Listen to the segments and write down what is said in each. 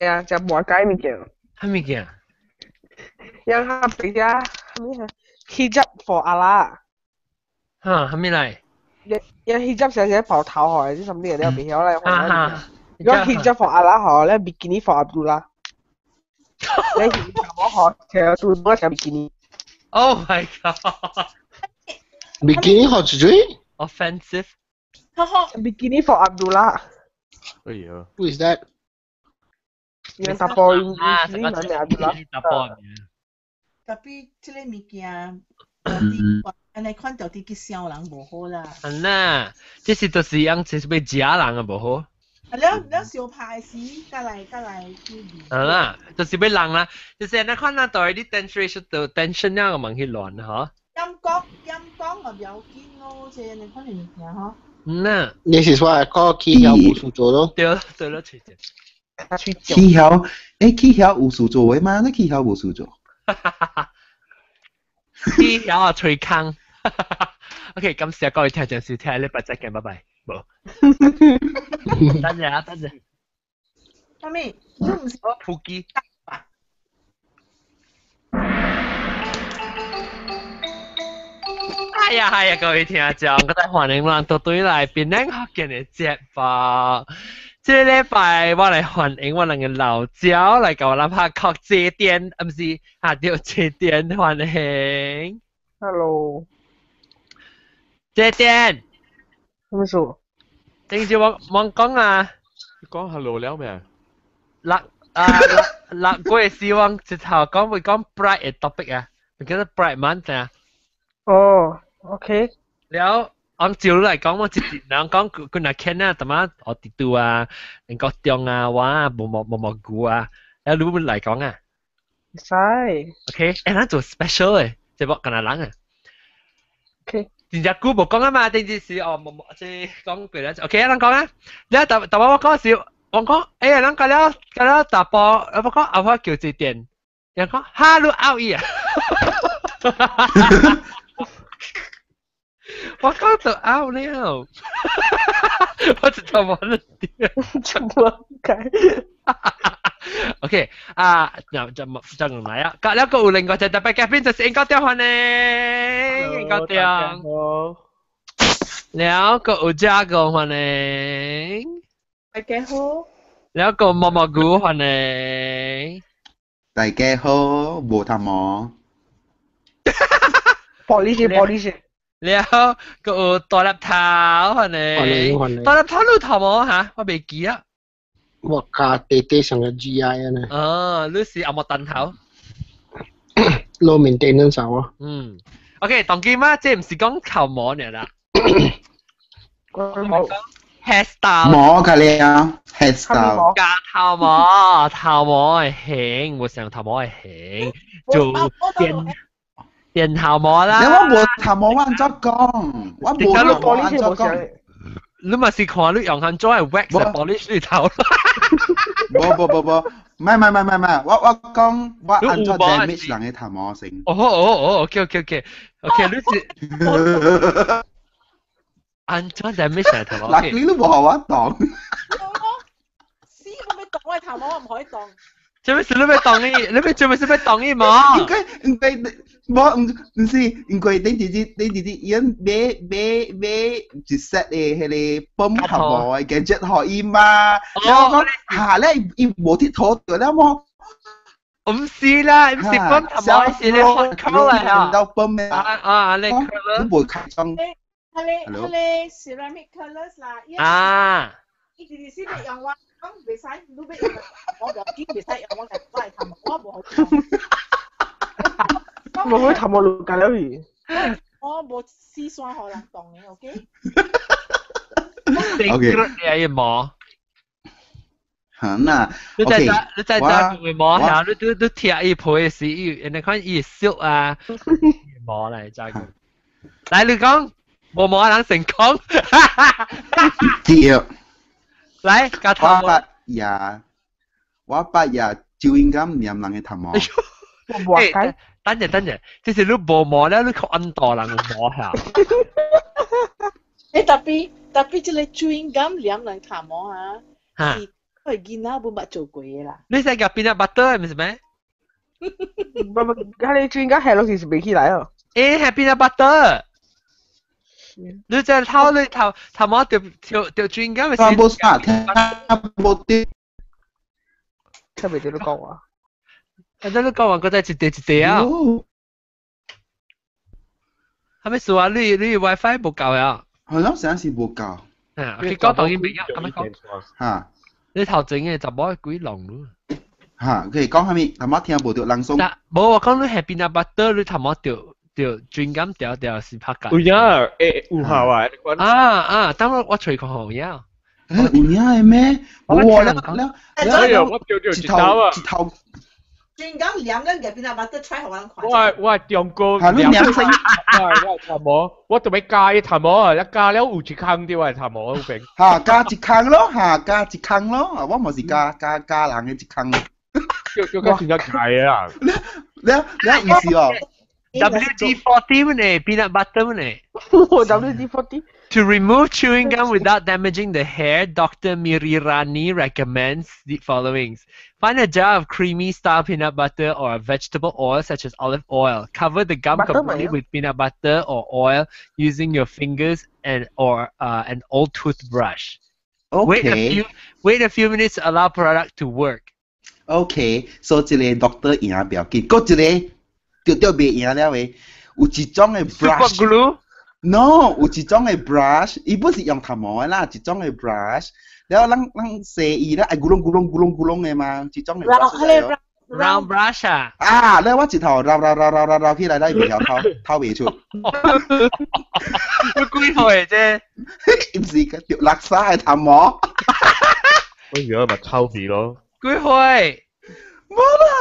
啊，食無解物件。啥物件？然後比較咩啊？Hijab for Allah。嚇，啥物來？因 hijab 成日爆頭嗬，啲什麼嘢你又未曉咧？哈哈。如果 hijab for Allah 嗬，咧 bikini for Abdullah。你 hijab 嗬，其實都冇食 bikini。 Oh my god！ Bikini 學住水？Offensive。 Bikini for Abdullah。哎呀，Who is that？用查埔啊，你問咩 Abdullah？查埔。 Tapi 這個物件，按呢款到底去燒人無好啦。係啦，這是就是樣，這是欲食人啊無好。啊，了了相拍時，再來去。係啦，就是欲人啦，就是按呢款啦，對啲 tension 就 tension 了個問去亂嗬。感覺感覺嘛不要緊咯，這按呢款的物件嗬。嗯啦。你是說個起曉無事做咯？對咯對咯，隨住。起曉，欸，起曉有事做的嗎？你起曉無事做？起曉啊，吹空。OK，感謝各位聽眾收聽，禮拜再見，拜拜。無。等陣啊，等陣。啥物？你毋是普基。哎呀哎呀，各位聽眾，我再歡迎咱到對來檳榔福建的節目。這個禮拜我來歡迎我兩個老鳥來共我咱拍國際電，啊毋是啊對，這電歡迎。 Hello。這電。什麼事？頂住我我講啊。講 hello 了未？六啊六六月時我直頭講會講 bright 的 topic 啊，你記得 bright month 啊？哦，OK。了。按照嚟講，我直接人講佢佢若見啊，淡仔學地圖啊，人國中啊，我啊，無無無無古啊，啊，你會來講啊？使。 OK，欸，咱做 special 誒，這無干那人啊。 OK。真正久無講啊嘛，頂次是哦，無無這講過了。OK，咱講啊，你淡淡仔我講是，我講，哎呀，咱講了講了大波，我講阿婆叫這電，人講哈你拗伊啊。我講到拗了，我直頭冇得掂。做乜解？OK 啊，就就就唔嚟啊！隔了個有另外一個特別嘉賓，就是英國雕歡迎，英國雕。了個有加個歡迎，大家好。了個毛毛菇歡迎，大家好，無頭毛。玻璃鞋，玻璃鞋。了個有大粒頭歡迎，大粒頭你有頭毛嚇？我未記啊。我加地地上個 GI 啊呢。哦，你是阿莫蛋頭。 Low maintenance 啊。嗯，OK，當今嘛，這毋是講頭毛爾啦。講 hairstyle。毛個了，hairstyle。加頭毛，頭毛的型，無上頭毛的型，做電電頭毛啦。你我無頭毛，我按怎講？我無頭毛，按怎講？你嘛是看你用番做係 wax polish 你頭。無無無無，唔係唔係唔係唔係，我我講我按怎 damage 人的頭毛先。哦哦哦，OK OK OK OK，你是按怎 damage 人頭毛？嗱，你都無予我擋。死我欲擋我頭毛，我毋可以擋。做咩事你欲擋伊？你欲做咩事欲擋伊毛？應該應該無毋毋是，因為恁弟弟恁弟弟伊買買買一 set 的彼個泵頭毛的 gadget 予伊嘛，然後講嚇咧伊無鐵塗著了無？毋是啦，毋是泵頭毛，是咧 hot curl 嚟啊！到泵的啊啊，你 curl 你無開裝。彼個彼個 ceramic colors 啦。啊。伊直直是欲用我講袂使，你欲用我無緊，袂使用我來我來頭毛，我無予無去頭毛路隔了去。我無死線予人擋的，OK？ OK。你毛。好啦，你在你在揸佢毛下，你你你貼伊皮時，伊人哋看伊 silk 啊，毛嚟揸佢。來，你講無毛人成功。對。來，加頭我捌也，我捌也就應該黏人的頭毛。欸，等陣等陣，這是你無毛了，你去按多人毛下。欸，特別特別這個 chewing gum 黏人頭毛啊，是係囡仔本捌做過嘅啦。你使夾 peanut butter 唔是咩？唔唔，佢你轉緊係攞時未起來哦。欸，係 peanut butter。你只頭你頭頭毛掉掉掉轉緊咪？聽無啥，聽無啲。特別啲你講話。啊！你講話嗰隻一塊一塊啊！係咪說話你 WiFi 無夠啊？係咯，成時無夠。啊，佢講當然未啊，咁樣講。嚇！你頭前嘅就冇幾浪咯。嚇，佢講啥物？頭毛聽無著人鬆。無我講你係 peanut butter，你頭毛掉掉轉緊掉掉是拍緊。有影欸有效啊！啊啊！等我我隨看好呀。欸，有影的咩？無了了哎呦，我掉掉一頭啊！一頭。轉緊兩個入邊啊，把得 try 好人看。我中國係你兩聲，我頭毛，我特別加伊頭毛啊，一加了有一空對我頭毛有邊。嚇，加一空咯，嚇，加一空咯，我嘛是加加加人的一空。叫叫個真正開啊！了了意思哦。 WD-40 呢，peanut butter 呢。 WD-40。 To remove chewing gum without damaging the hair, Dr. Mirirani recommends the followings. Find a jar of creamy style peanut butter or a vegetable oil such as olive oil. Cover the gum Butter completely mayo? with peanut butter or oil using your fingers and or an old toothbrush. Wait a Okay. few wait a few minutes to allow product to work. OK，所以這個 doctor 贏不要緊，閣一個著著袂贏了的，有一種的 Super brush。 glue? No，有一種的 brush，伊不是用頭毛的啦，一種的 brush，了後咱咱洗伊咧，愛咕隆咕隆咕隆咕隆的嘛，一種的 round brush 迄個 Round brush 啊？啊，了我一頭繞繞繞繞繞繞起來，咱袂曉透透袂出。你幾歲啫？毋是著垃圾的頭毛。我而家咪臭味咯。幾歲？無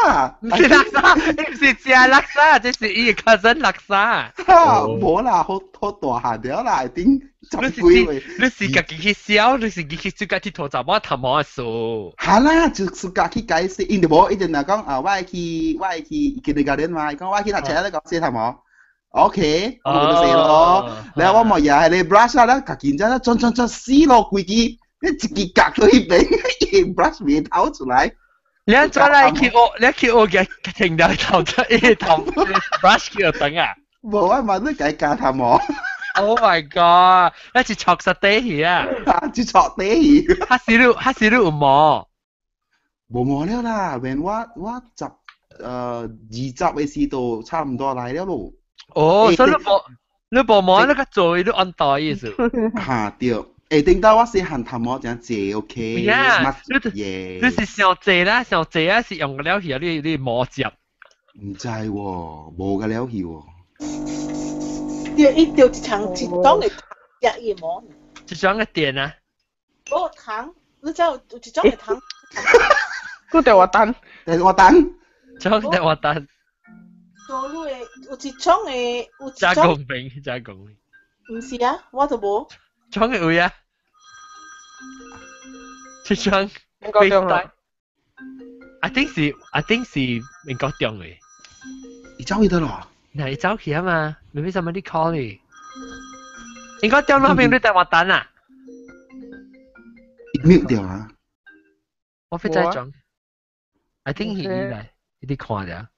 啦，唔是垃圾，你唔是食垃圾，這是伊 cousin 垃圾。無啦，好好大漢了啦，一定十你是幾歲。你是家己去燒，你是自己去自家去塗查某頭毛的數。哈啦，就是家去解釋，𪜶就無，伊就若講啊，我愛去，我愛去 kindergarten 嘛，伊講我愛去讀冊，你講洗頭毛。OK，我就洗咯。然後我嘛也係咧 brush 啦，家己然轉轉轉死咯，規支，你一支夾到彼邊，伊 brush 未透出來。你再來去學，你去學嘅停掉頭，伊頭 brush 去學等啊。無啊嘛，你家加頭毛。 Oh my god！你是戳實地去啊？啊，是戳地去。哈是你，哈是你有毛？無毛了啦，連我十20的時都差唔多來了咯。哦，所以你無你無毛，你個做你按袋意思。哈對，欸，頂到我細漢頭毛真濟 OK，呀，耶，你是上濟啦，上濟啊，是用個了去啊，你你毛接。毋知喎，無個了去喎。對，伊掉一層一種的糖，食伊毛。一種的電啊？無糖，你知有一種的糖。個電話單，電話單，種電話單。多你的有一種的，有一加種。公平，加公平。毋是啊，我都無。種的有啊？這種。英國中啊。 I think 是英國中的。伊走去倒咯？嗱，伊走去啊嘛，maybe somebody call 你。英國中那邊你電話單啊？ mute 掉啊！我飛再裝。I think 伊來，伊佇看著。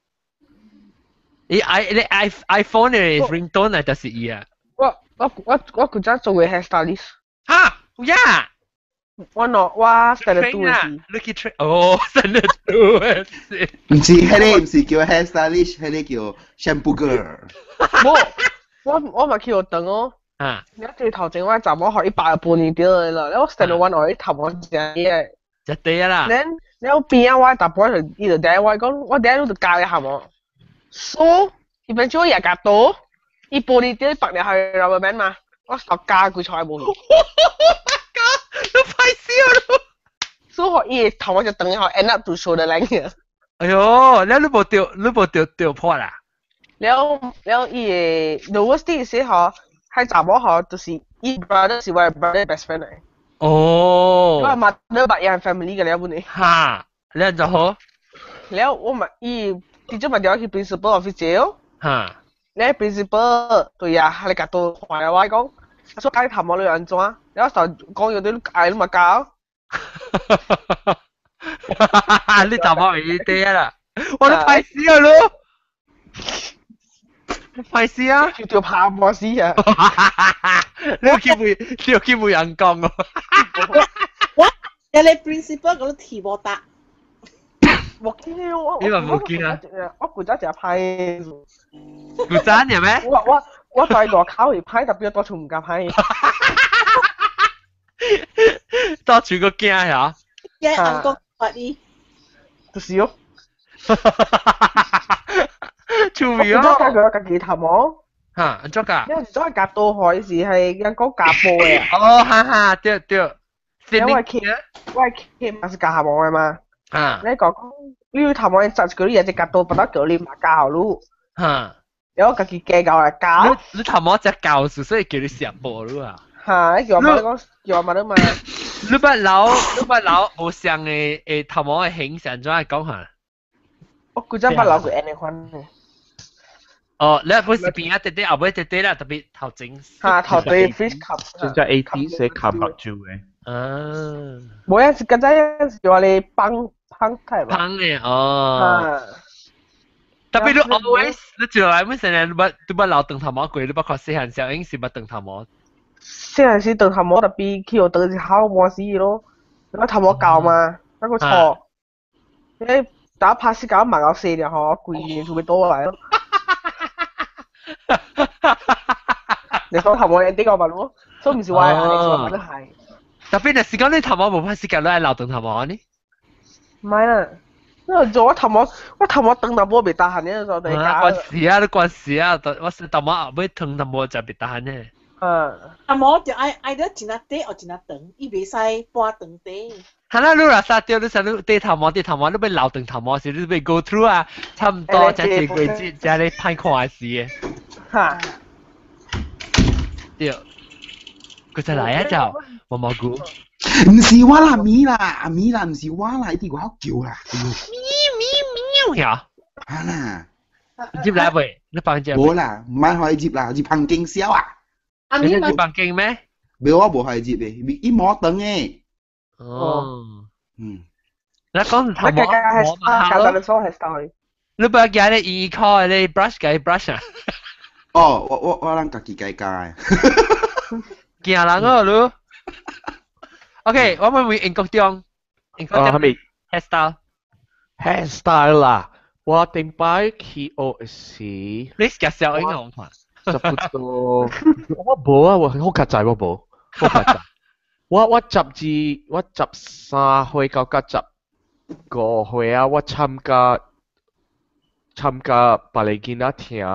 伊 i 你 i iPhone 的 ringtone 嚟就是伊啊。我我古早做過 hairstylist。哈，有影？我喏，我 standard two 的時。你去 train 哦，standard two 的時。毋是，彼個毋是叫 hairstylist，彼個叫 shampoo girl。無，我嘛去學堂哦。啊！你一頭前我查某學伊百半年掉的啦，我 standard one 學伊頭毛真嘅。一對啦。then 了邊啊，我大伯就伊就第我講，我第一就教伊下無。So，伊變做也夾刀，伊玻璃啲白了係 rubber band 嘛，我手加佢菜無去。你歹笑咯！所以伊頭毛就長後 end up to shoulder length。哎喲，了你無掉，你無掉掉破啦？了了，伊個 the worst thing 是吼，係查某吼，就是伊 brother 是我 brother best friend 嚟。哦。我媽都捌伊係 family 嘅了本嚟。哈，你就好。了我嘛伊。直接嘛調去 principal office 哦。哈。你 principal 對啊，你甲都看了我講，說解頭毛你安怎？了就講有啲愛你嘛教。你頭毛會啲啦，我都歹死啊咯，歹死啊！就就拍波死啊！你有去冇人講哦？我有你 principal 嗰度提無答。冇見我，你話冇見啊？我古早食歹。古早嘅咩？我在外口會歹，特別多處唔敢歹。到處個驚呀！驚人講話你，就是咯。趣味哦！我古早教佢家己頭毛。嚇，安怎教？因為做夾刀海時係人講夾波嘅。哦，哈哈，對對。因為佢嘛是夾毛嘅嘛。啊！你講你頭毛紮住嗰啲嘢，隻夾刀不得叫你嘛教咯。嚇！有我家己加教來教。你頭毛只教數，所以叫你食波咯啊！嚇！你叫我媽講，叫我媽都嘛。你捌老無相的誒頭毛的形象，怎樣講下？我古早捌老過安尼款的。哦，你本是邊啊？滴滴後尾滴滴啦，特別頭前。嚇，頭對 fish cup。真正 80 是冚目睭的。啊。無啊，是剛才是叫你幫幫太吧。幫的哦。特別你 always 你就來本身你捌老長頭毛過，你捌看細漢小英是捌長頭毛。細漢時長頭毛特別去學長是好無死咯，我頭毛厚嘛，那個錯，你打拍死搞麻搞死了吼，規年就會倒來咯。你講頭毛一啲個嘛咯，所以唔是話你說乜係。特別若是講你頭毛無拍死搞，你愛留長頭毛呢？唔係啦。做我頭毛，我頭毛長淡薄袂得閒呢，就嚟關事啊，你關事啊！我是頭毛後尾長淡薄就袂得閒呢。頭毛就愛愛得真啊短或真啊長，伊袂使半長短。係啦，你若殺掉你想你短頭毛短頭毛，你欲留長頭毛時，你欲 go through 啊，差唔多才一個月才咧歹看時的。嚇！對，佢就來啊就毛毛菇。唔是我啦，咪啦，阿咪啦，唔是我啦，一啲我叫啦。咪咪喵呀！啊啦，接來未？你房間？冇啦，唔係可以接啦，接房間小啊。你接房間咩？冇，我無可以接嘅，伊冇燈嘅。哦。嗯。你講頭毛毛嘛咯？你不要加你依靠你 brush 嘅 brush 啊？哦，我咱家己家教。驚人哦，你。OK，我們會英國中，英國中係咪 hairstyle？ hairstyle 啦，我頂擺去學時，你介紹英文看？差不多，我無啊，我好較濟我無，好較濟。我12，我13歲到甲15歲啊，我參加別个囡仔聽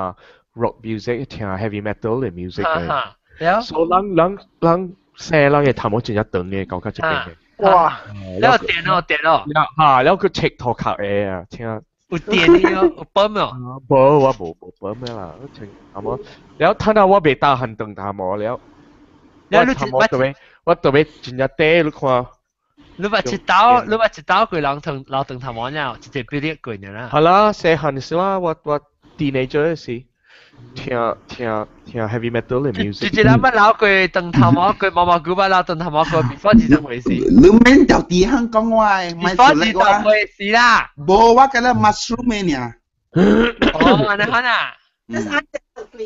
rock music，聽 heavy metal 的 music 嘅。所以人。生人嘅頭毛真正長嘅，到較這邊嘅。哇！了電咯電咯。嚇！了佢切頭殼嘅啊，聽。有電的咯，有泵哦。無，我無泵嘅啦，我穿頭毛。了，等下我袂打很長頭毛了。了，你頭毛特別，我特別真正短，你看。你捌一刀，你捌一刀過人長老長頭毛了，一個比例過爾啦。係啦，細漢時啦，我 teenager 時。聽 heavy metal 的 music。就一人捌留過長頭毛過毛毛菇捌留長頭毛過，before 是怎回事？你免就佇香講我的，莫 before 是怎回事啦？無，我感覺 mushroom 的爾。哦，按呢款啊。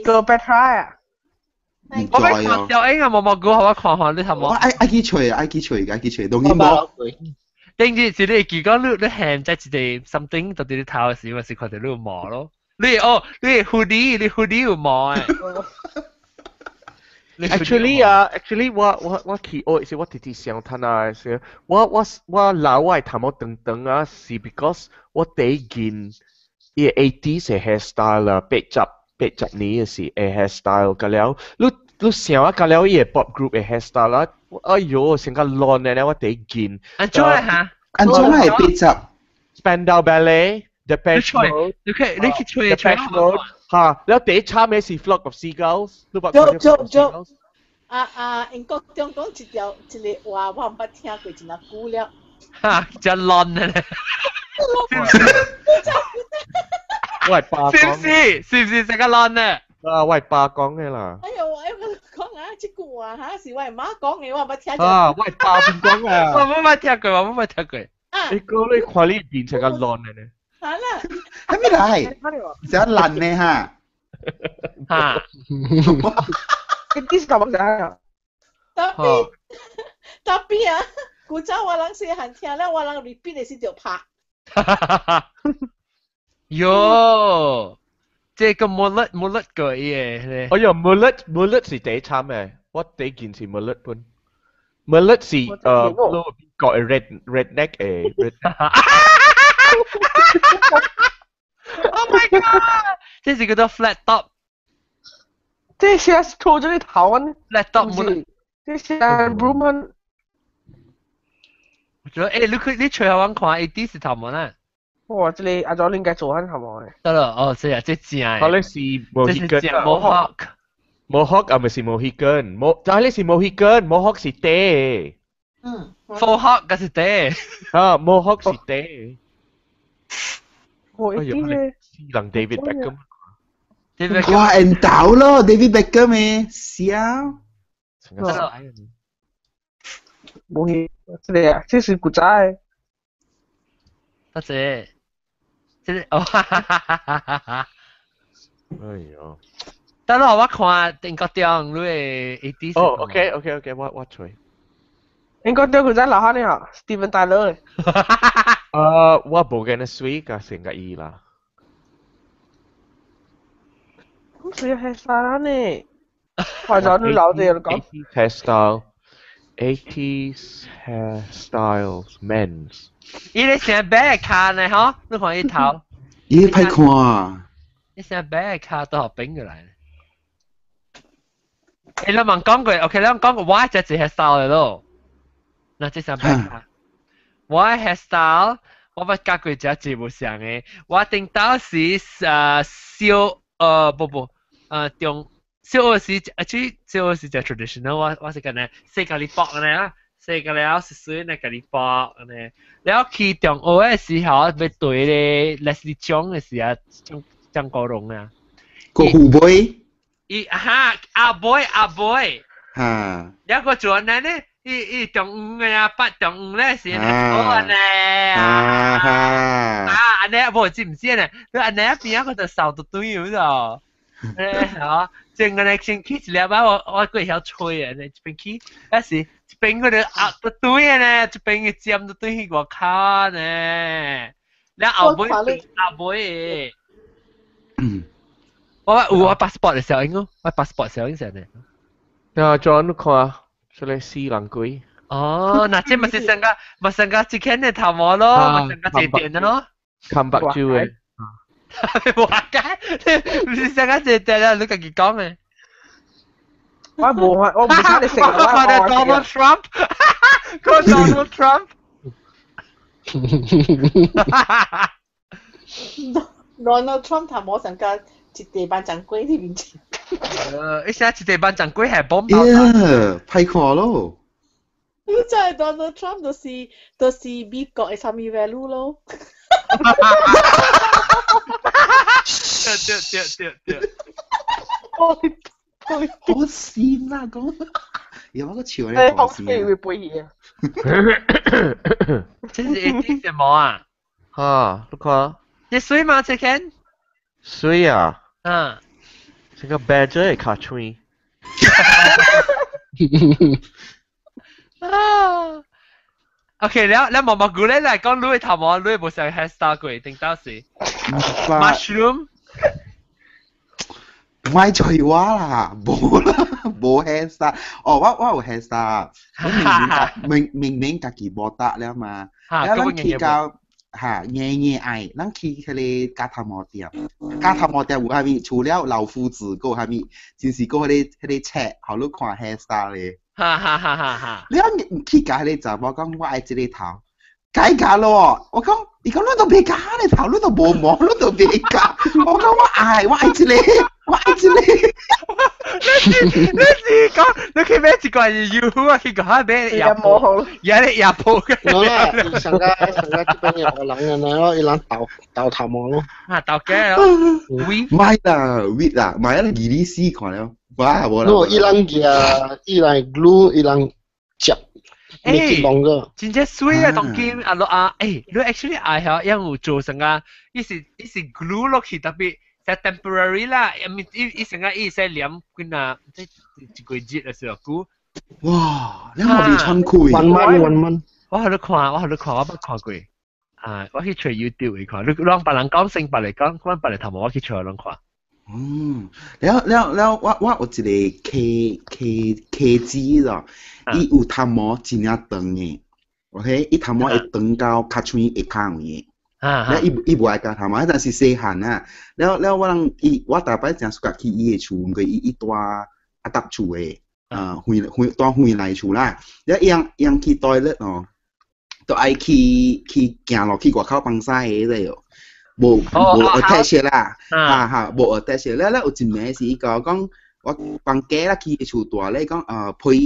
個 better 啊！我欲看小英啊，毛毛菇，予我看看你頭毛。我愛去揣，愛去揣，愛去揣，當然無。頂日是你會記講你現在一個 something 到佇你頭的時，我是看著你有毛咯。你哦，你 hoodie，你 hoodie 有毛誒。 Actually 啊，actually 我去學時，我直直想睇下時，我留我頭毛長長啊，是 because 我第一件伊 80s 的 hairstyle 啦，80年的時的 hairstyle 個了，你想啊，個了伊的 pop group 的 hairstyle 啦，哎喲，成個亂的咧，我第一件。按怎哈？按怎係80？Spandau Ballet。Depeche Mode，你可以你去吹吹 Depeche Mode，嚇！然後第一參嘅是 Flock of Seagulls，你捌看過 Seagulls？啊啊！英國中講一條一個話，我毋捌聽過真啊久了。嚇！真亂咧！我係爸講，是唔是？是唔是這個亂咧？啊，我係爸講嘅啦。哎呦，我愛講啊，這句話。話嚇，是我媽講嘅，我捌聽。啊，我爸邊講啊。我冇捌聽過，我冇捌聽過。你講你看你變成個爛嘅呢？嚇啦！係咩嚟？成爛呢嚇！嚇！你啲什麼啥？特別特別啊！古早我人細漢聽咧，我人 repeat 的時就拍。喲，這個 mullet mullet 過耶！哎呀，mullet mullet 是第一慘嘅，我第一件是 mullet 本。mullet 是個 redneck 誒。 Oh my god！這是叫做 flat top。這是拖咗啲頭啊！flat top mullet。這是 broom。我覺得誒，你佢你隨後揾看，一啲是頭毛啦。哇！這裡阿祖應該做緊頭毛嘅。得啦，哦，這啊，這正嘅。佢咧是 Mohican。 Mohawk。 Mohawk 啊，咪是 Mohican，冇，但係咧是 Mohican，Mohawk 是短。嗯。 Mohawk 嗰是短。啊，Mohawk 是短。我一啲咧。人 David Beckham。哇，人豆咯，David Beckham 咩？笑。冇去，這個啊，這是古早的。多謝。這個哦，哈哈哈哈哈哈。哎呦！等下我看英國中你的一啲。哦，OK，我吹。英國中古早留下呢嗬，Steven Tyler。我無見得水甲成個伊啦。咁水係啥呢？或者你老啲講。 Hairstyle, 80s hairstyles, men's。伊咧成白卡呢，嗬？你看伊頭。伊歹看。伊成白卡都好變過來。欸，你問講過，OK，你講過我這一 hairstyle 咯。那這成白卡。我 hairstyle，我捌教過這節目上的。我頂到時小不不中小學時啊，這小學時就 traditional，我是咁呢，細個你搏呢啊。細個了十歲那個你搏呢，了去中學的時候要對咧 Leslie Cheung 的時啊，張張國榮啊，個虎背，伊哈阿妹阿妹，哈，了個做呢呢，伊伊中午的啊，八中午咧是好呢，啊啊按呢無知唔知呢？你按呢邊啊個就瘦到對咗就，誒嚇，正個咧先起一粒啊，我過曉吹啊，呢一邊起，還是。一邊嗰度壓到對呢，一邊嘅尖到對去外口呢。你後尾後尾，我有我 passport 嘅時候應該，我 passport 時候應成呢。啊，John 你看，出嚟死人鬼。哦，那這咪是成個，咪成個一間嘅頭毛咯，咪成個一店的咯。看白酒嘅。話解，唔是成個一店啊！你自己講嘅。我無我唔睇你食，我看到 Donald Trump，個 Donald Trump。 Donald Trump 頭毛成個一地板掌櫃佇面前。一下一地板掌櫃係bomb 爆。呀，歹看咯。你真係 Donald Trump 就是美國的啥物 value 咯。對對對對。好閃啦講，有乜個潮咧？好飛會背嘢啊！這是一啲什麼啊？哈，你看。你水嗎？這間？水啊！嗯。這個 badger 的卡喙。啊！OK，了了毛毛菇咧來講，你的頭毛，你無想 hairstyle 過，定到時。Mushroom。唔係隨我啦，無啦，無 hairstyle。哦，我有 hairstyle，我明明明家己無搭了嘛。了咱去到嚇硬硬愛，咱去彼個剪頭毛店，剪頭毛店有啥物？除了老夫子，閣有啥物？就是閣彼個冊，予你看 hairstyle 咧。哈哈哈哈哈！你去共彼個查某講，我愛這個頭。改價咯！我講，伊講你都袂剪咧頭，你都無毛，你都袂剪。我講我愛，我愛這個，我愛這個。你是講你去買一罐油啊？去講買牙鋪，也咧牙鋪嘅。我啦，上個上個這邊有個人嘅，咯，伊人鬥鬥頭毛咯。啊，鬥雞咯。唔係啦，weed 啦，買咗二零四看了。哇，無啦。喏，伊人嘅伊人 glue，伊人接，make it longer。真正水啊！當今啊落啊，欸，你 actually 愛曉因有做成啊，伊是 glue 落去，特別係 temporary 啦，I mean 伊成個伊使黏幾若，即一個月嘅時候久。哇！你何未穿開？One month, one month。我喺度看，我喺度看，我捌看過。啊，我去揣 YouTube 去看，你讓別人講先，別人講，阮別人頭毛，我去揣攏看。嗯，了了了，我有一個 K 子咯，伊有頭毛真正長的，OK，伊頭毛會長到尻川下跤位的。了伊無愛剪頭毛，彼陣是細漢啊。了了，我人伊我逐擺誠喜歡去伊的厝，毋過伊住阿搭厝的，啊，遠遠住遠內厝啦。了伊人伊人去 toilet 哦，都愛去行落去外口放屎的個哦。無無 attach 啦，哈哈，無 attach 了了有一暝是伊甲我講，我放假啦去厝住咧，講陪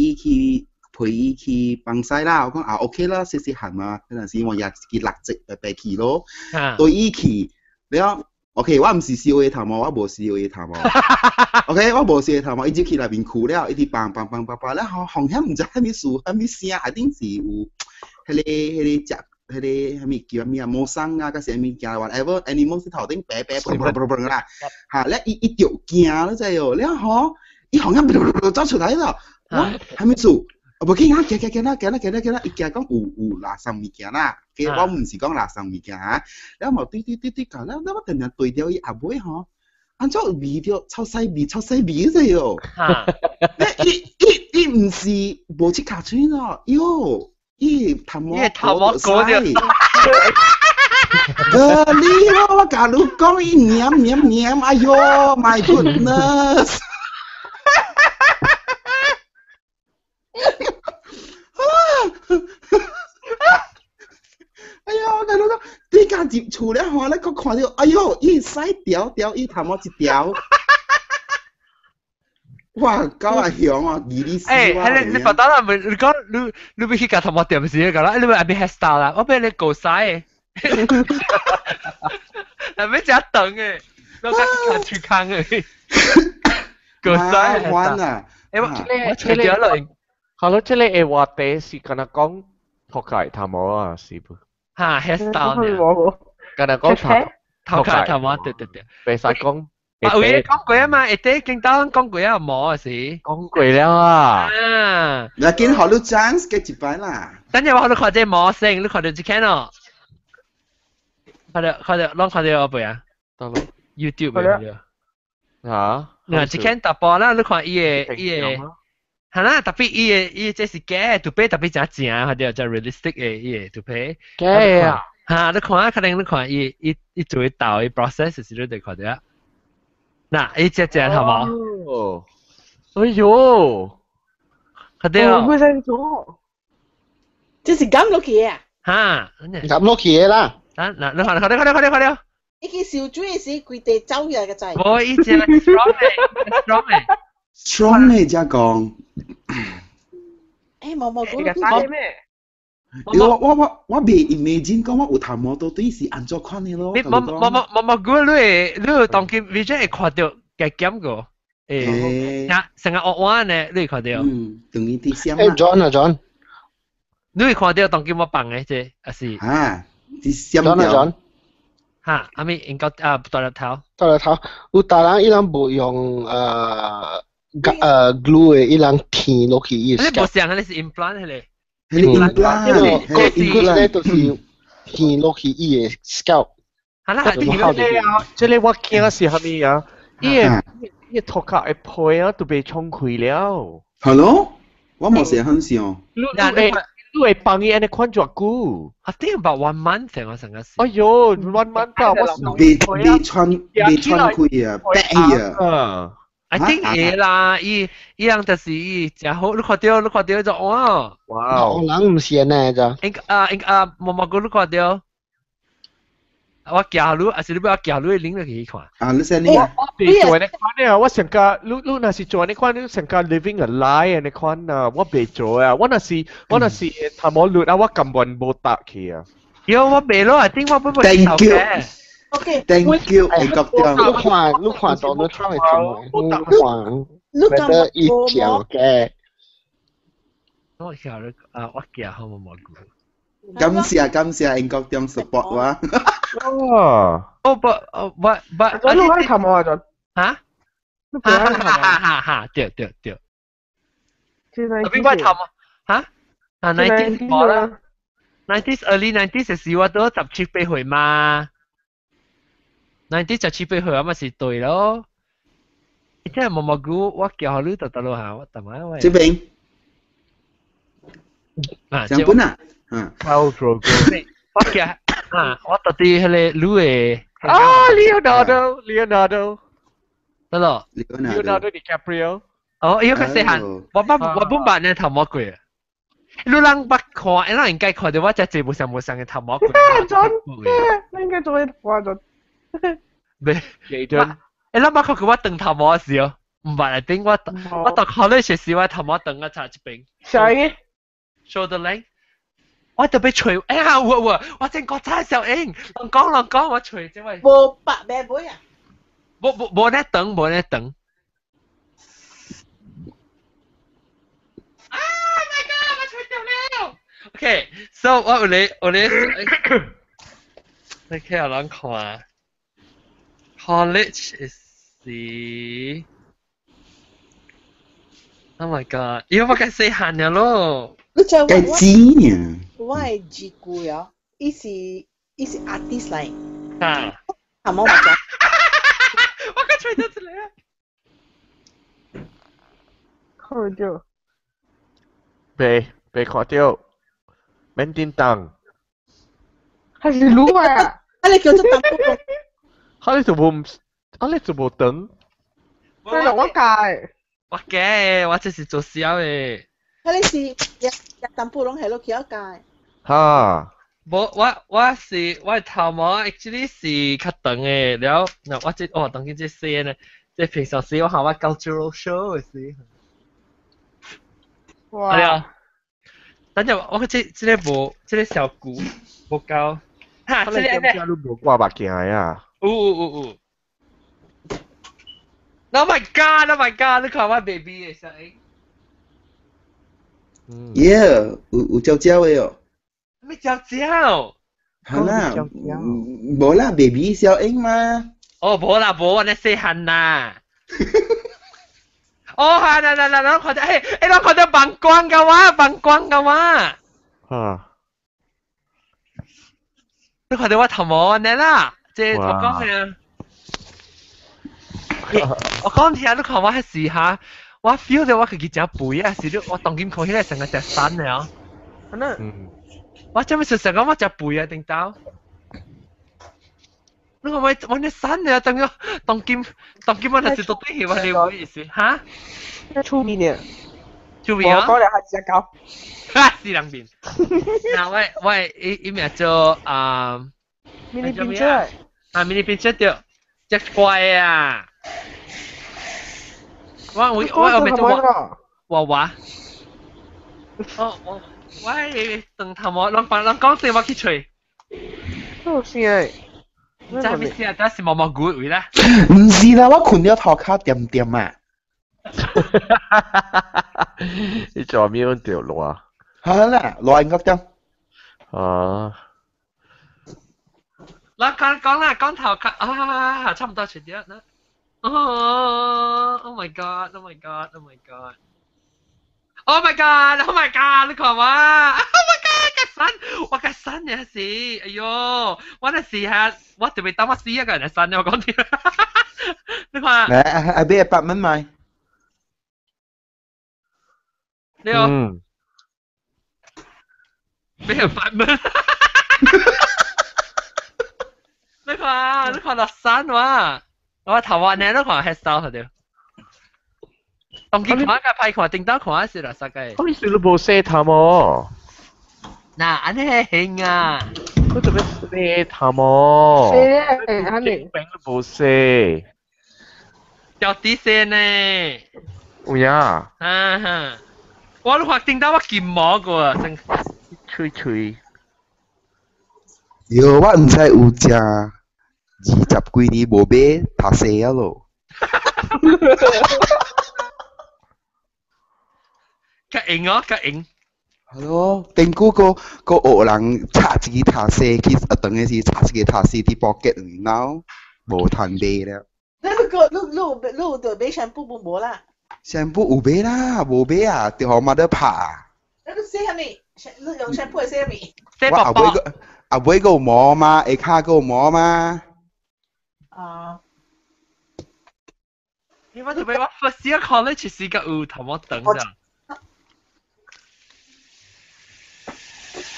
伊去放屎啦，我講啊 OK 啦，細細漢嘛，彼陣時我也一個六隻白白去咯，對伊去了，OK，我毋是燒伊頭毛，我無燒伊頭毛，OK，我無燒伊頭毛，伊入去內面跍了，一直放放放放放，了後風險毋知啥物事，啥物聲，一定是有彼個食。彼個啥物叫啥物啊？魔生啊，抑是啥物件？whatever animal 是頭頂白白嘣嘣嘣嘣啦，嚇！咧伊伊就驚了知哦，了吼，伊好像走出來了，我啥物事？無緊啊，行行行啦，行啦行啦行啦，伊驚講有垃圾物件啦，我毋是講垃圾物件啊，了嘛對對對對到，了了我定定對著伊後尾吼，按怎味著臭屎味臭屎味知哦？伊伊伊毋是無切尻川咯，喲！伊頭毛，伊頭毛割掉。哥，你我共你講，伊黏黏黏，哎喲，My goodness！哎呀，我共你講，你家入厝了吼，你閣看著，哎喲，伊屎條條，伊頭毛一條。哇，狗啊雄啊，二你死我！欸，你白打啦，你講你欲去共頭毛店時，講啦，你欲愛欲 hairstyle 啦，我欲你割屎的，若欲食長的，我較較喙空的，割屎的。啊！欸，我揣著落。好咯，這個的話題是敢若講頭殼頭毛啊，是不？哈，hairstyle 呢？敢若講頭頭殼頭毛，對對對。袂使講。啊，有嘢講過啊嘛，下底見到講過啊，無啊是？講過了啊。啊。嗱，見予你 chance 過一擺啦。等陣我予你看這毛先，你看著這間哦。看著看著，攏看著未啊？得咯。 YouTube 的。嚇？嗱，這間大波啦，你看伊的伊的，係啦，特別伊的伊這是假的，圖片特別誠正，看著誠 realistic 的伊的圖片。假的啊！嚇，你看啊，可能你看伊伊伊做豆的 process 時，你就看著啊。嗱，伊隻隻係冇？哎喲，看著。我會做。這是撳落去啊？嚇，撳落去的啦。啊，嗱，你看，看著，看著，看著，看著。伊去燒水時，規地走起來個仔。無，伊隻 strong 的，strong 的。 strong 的才講。欸，無無，講你咩？我未 imagine 講我有頭毛到底是按怎款的咯。你無無無無無，估你會你當今 vision 會看著加減個，欸，成個惡話呢，你會看著。嗯，等於啲閃。欸，John 啊 John，你會看著當今我放的這，還是？啊，啲閃 John 啊 John。哈，阿咪應該啊大粒頭。大粒頭，有逐人伊人無用glue 的，伊人貼落去伊。你無像，你是 implant 彼個。彼個 implant，彼個 implant 就是貼落去伊的 scalp。係啦，這個啊，這個我驚是啥物啊？伊個頭殼的皮啊，都被沖開了。係咯，我嘛是很想。你會幫伊按呢款偌久？I think about one month 我成個。哎喲，one month 啊，我未穿開啊，白啊。 I think 會啦，伊伊人就是伊誠好，你看著你看著就哇。哇！人毋是按呢咋？應啊應啊，毛毛菇你看著。我寄予你，還是你欲我寄予你的 link 去看？啊，你 send 你啊。我袂做按呢款啊，我上較你若是做按呢款，你上較 living a lie 按呢款啊，我袂做啊，我若是頭毛亂啊，我根本無搭去啊。喲，我袂咯，頂我本本 Thank you。 OK。 Thank you，會覺得。你看你看到你睇會做，你看。你覺得伊條嘅。我叫你啊，我叫好冇冇估。感謝感謝英國中 support 我。哦。哦不，哦不不，我你開頭冇啊就。嚇？哈哈哈哈！對對對。邊個頭啊？嚇？啊，90s 冇啦。90s early 90s 時我都17、8歲嘛。90 17、8歲我咪是對咯。即係毛毛菇，我叫你就得咯嚇，我大媽喂。這邊。啊，上本啊。嗯。 Khal Drogo。我叫啊，我特啲迄個女的。啊，Leonardo，Leonardo。得咯。 Leonardo DiCaprio。哦，伊個細漢，我捌我本捌呢頭毛過。你人捌看，人應該看到我只節目上無上嘅頭毛過。真，你應該做咩看咗？未。 Jaden。欸，咱捌看過我長頭毛時哦，毋捌啊，頂我我讀 college 時我頭毛長啊差一邊。小英。 Shoulder length。我特別吹，哎呀，有有，我正國真小英，人講人講我吹這位。無白咩尾啊？無無無咧長，無咧長。啊！My God！我吹掉了。OK，so 我有咧有咧，你睇下人看。College is the Oh my god！因為我該細漢了咯。你知我該知呢？我的自顧啊，伊是伊是 artist 嚟。啊！阿毛嘛講。我該吹到出嚟啊！看到。未未看到，免叮當。還是滷啊？啊，你叫做當啊，你做無？啊，你做無長？我我教。我嘅，我這是做痟的。啊，你是日日淡薄攏係落去曉教。哈！無，我我是我頭毛，actually 是較長的，了，嗱我這哦，當今這細呢，這平常時我下我 cultural show 的時。哇！係啊。等陣我這這個無，這個小鼓無夠。哈！這個呢？你無掛目鏡啊？有有有有。Oh my god! Oh my god! 你看我 baby 的聲音。 Yeah，有有焦焦的哦。咩焦焦？好啦，無啦，baby 小英嘛。哦，無啦，無，我咧細漢啦。哦，係啦啦啦，咱看到，欸，欸，咱看到放光嘅話，放光嘅話。啊。你看到我頭毛呢啦？這我講嘅。我講聽，你看我彼時哈，我 feel 到我家己誠肥啊，是你我當今看起來成個食瘦了。可能。我這物是成個我食肥啊，頂頭。你看我我呢瘦了，當個當今當今我若是到底是我是有意思哈？出面呢？出面啊？我講了還食狗。哈！死人面。嗱，我我伊伊名做啊。 Mini Pinscher。啊，Mini Pinscher 對，隻怪啊！我我我有咩做娃娃娃？哦我我長頭毛，人人講聲我去吹。好笑誒！唔知咩事啊？等是毛毛菇位啦。唔是啦，我困了頭殼點點啊。你做咩樣掉落啊？好啦，落應該點？啊！嗱講講啦，講頭殼啊，差唔多全啲啦。哦，Oh my God！Oh my God！Oh my God！Oh my God！Oh my God！你看我，Oh my God！個身，我個身也是，哎呦，我那時下我特別當我死一個人嘅身，我講啲，你看。嚟，阿俾100蚊買。你好。俾100蚊。你看，你看落山哇！我頭髮呢，你看 hairstyle 對。當今看個歹看，頂到看是垃圾個。我你是都無洗頭毛。嗱，按呢興啊！我做咩洗頭毛？洗咧，按呢。餅都無洗。掉啲線呢？有影。啊哈！我都看頂到我金毛過，真。吹吹。喲，我毋知有食20幾年無買讀冊啊咯。較型哦，較型。係咯，頂久個個學人插一支頭紗去學堂的時，插一個頭紗佇 pocket 裡頭，無通買了。你個你你你有得買 shampoo 無啦？ shampoo 有買啦，無買啊，就予媽得拍啊。你洗啥物？你用 shampoo 洗啥物？我後尾個後尾個有毛嘛，下跤個有毛嘛。啊。你我特別我 first year college 時個有頭毛長咋。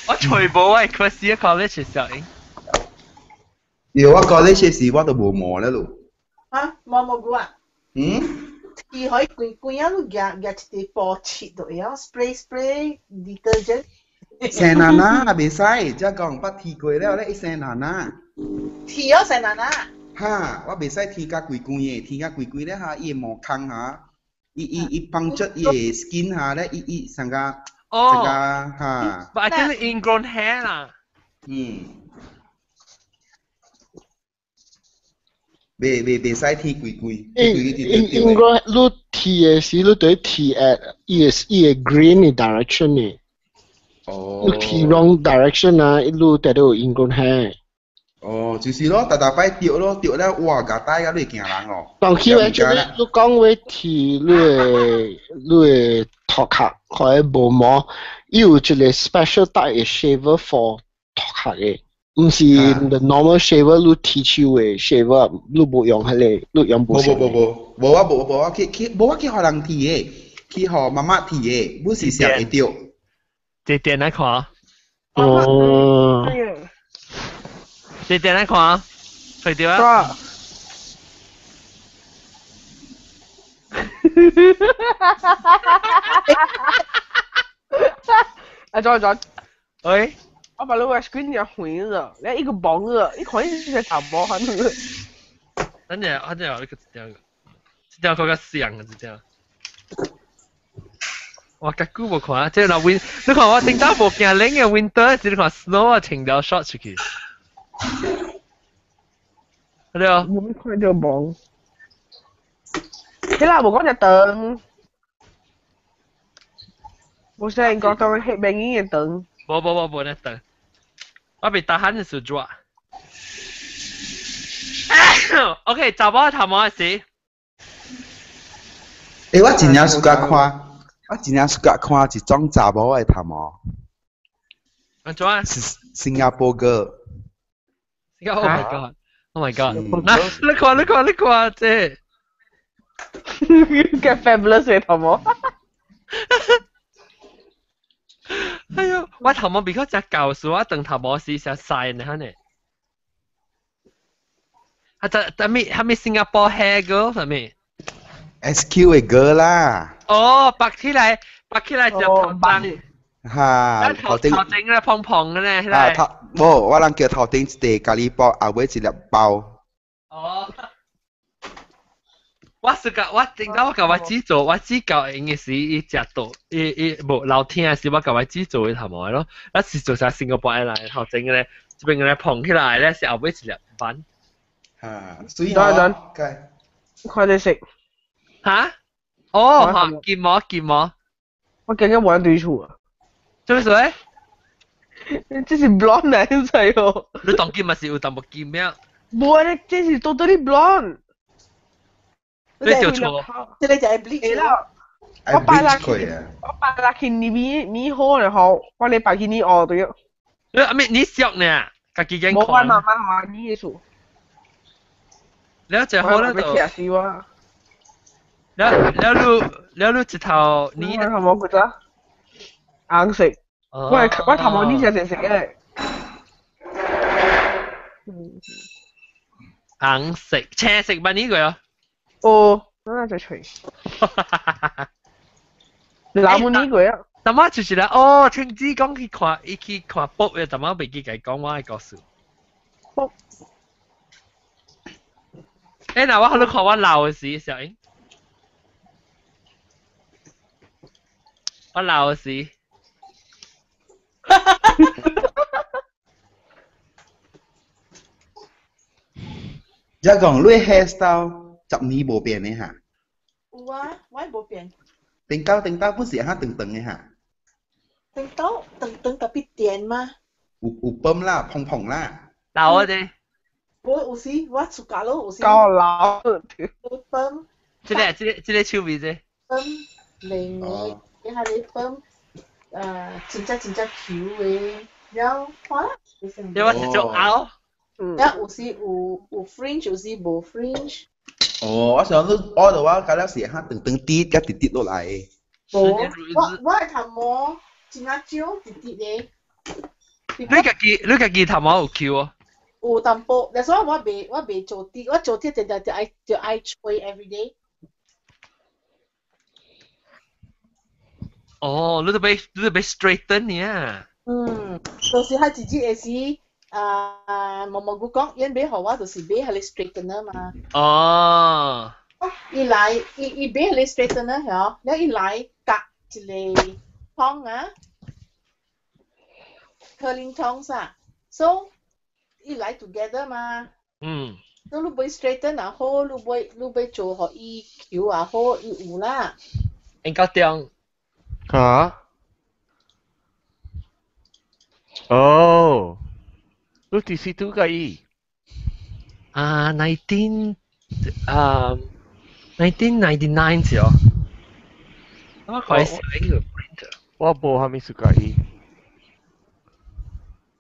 我全部我 first year college 時候。有我 college 時我都無毛了咯。啊，毛毛菇啊？嗯。伊可以規規啊，你夾夾一塊布切就會曉 spray spray detergent。生奶奶袂使，才講捌剃過了咧，伊生奶奶。剃咗生奶奶。哈，我袂使剃甲規規的，剃甲規規咧哈，伊的毛孔哈，伊伊伊幫助伊的 skin 哈咧，伊伊成個成個哈。 But I think ingrown hair 啦。嗯。袂袂袂使剃規規。應應該你剃的時，你對剃 at 伊的伊的 green 的 direction 呢？哦。你剃 wrong direction 啊，一路得到 ingrown hair。哦，就是咯，逐逐擺著咯，著了哇，夾帶甲你會驚人哦。當佢 actually 你講話剃你的你的頭殼或者無毛，伊有一個 special type 的 shaver for 頭殼的。毋是 the normal shaver，你剃手的 shaver，你無用彼個，你用無。無無無無，無我無無我去去無我去予人剃的，去予媽媽剃的，本是想會著。這電來看。哦。這電來看，睇到啊？啊，再再。喂。我把那個 screen 又毀了，連一個網了，你看你是查某反正。等陣，等陣，你個這樣，這樣較像啊，這樣。哇，較久無看，這若 win，你看我頂當無驚冷嘅 winter，只你看 snow 啊，穿條 short 出去。對啊。我沒看到網。你啦，無講隻燈。無是講當黑白影嘅燈。無無無無咧等，我被打鼾的時陣。OK，查某頭毛是。欸，我真正喜歡看，我真正喜歡看一種查某的頭毛。安怎？是新加坡 girl。 Oh my god! Oh my god! 嗱，你看你看你看這。個 fabulous 的頭毛。哎喲，我頭毛比較只舊時，我長頭毛時成曬呢，哈呢。啊，這這咪哈咪新加坡 hair girl 啥物？SQ 的 girl 啦。哦，白起來，白起來就頭頂。哈，頭頂頭頂咧蓬蓬的咧。啊，頭無，我人叫頭頂一塊咖喱包，後尾一粒包。哦。我是個，我頂到我共我姊做，我姊教應該是伊食到，伊伊無老聽的時，我共我姊做的頭毛咯。我是做啥新加坡來頭前個咧，這邊個咧蓬起來咧，是後尾一粒斑。嚇，水哦，看這色。嚇？哦，嚇，金毛金毛。我感覺無人對厝啊。做咩事？這是 blonde 來的哦。你當金嘛是有淡薄金咩？無啊，這是 totally blonde。你就錯，這個就係 bleach 啦。我擺落去，我擺落去你米米好然後我嚟擺去你學對。你阿咩？你熟呢？家己揀看。冇我慢慢學你嘅數。了最好咧就。了了你了你一頭你。頭毛骨咋？紅色。我我頭毛你是紅色嘅。紅色、青色吧？呢個啊？哦，那就吹。你哪冇呢個啊？淡仔就是啦，哦，聽子講去看，伊去看卜嘅，淡仔袂記共伊講我的故事。卜。欸，若我予你看我老的時，小英。我老的時。才講你 hairstyle 10年無變的哈？有啊，我無變。頂到頂到不是哈長長的哈。頂到長長特別電嗎？有有泵啦，蓬蓬啦。老啊啲。我有時我出家咯，有時。夠老。有泵。這個手尾這。泵另外，一下你泵，真正真正 Q 的，然後看啦。你話是做拗？然後有時有 fringe，有時無 fringe。哦，我想你我的話，搞了是哈長長啲，甲直直落來。無，我的頭毛真正少直直的。你家己頭毛有 Q 哦？有淡薄，但是我未做啲，我做啲就愛吹 every day。哦，你都俾 straighten 呢？嗯，就是佢自己會時啊，毛毛菇講，因買予我就是買彼个 straightener 嘛。哦。伊來伊買彼个 straightener 嗬，了伊來夾一個湯啊，curling tongs 啊，so 伊來 together 嘛。嗯。所以你買 straighten 也好，你買做予伊 Q 也好，伊有啦。應該中。嚇？哦。你幾時拄佮伊？啊，1999時哦。我開始個 printer。我無啥物事佮伊。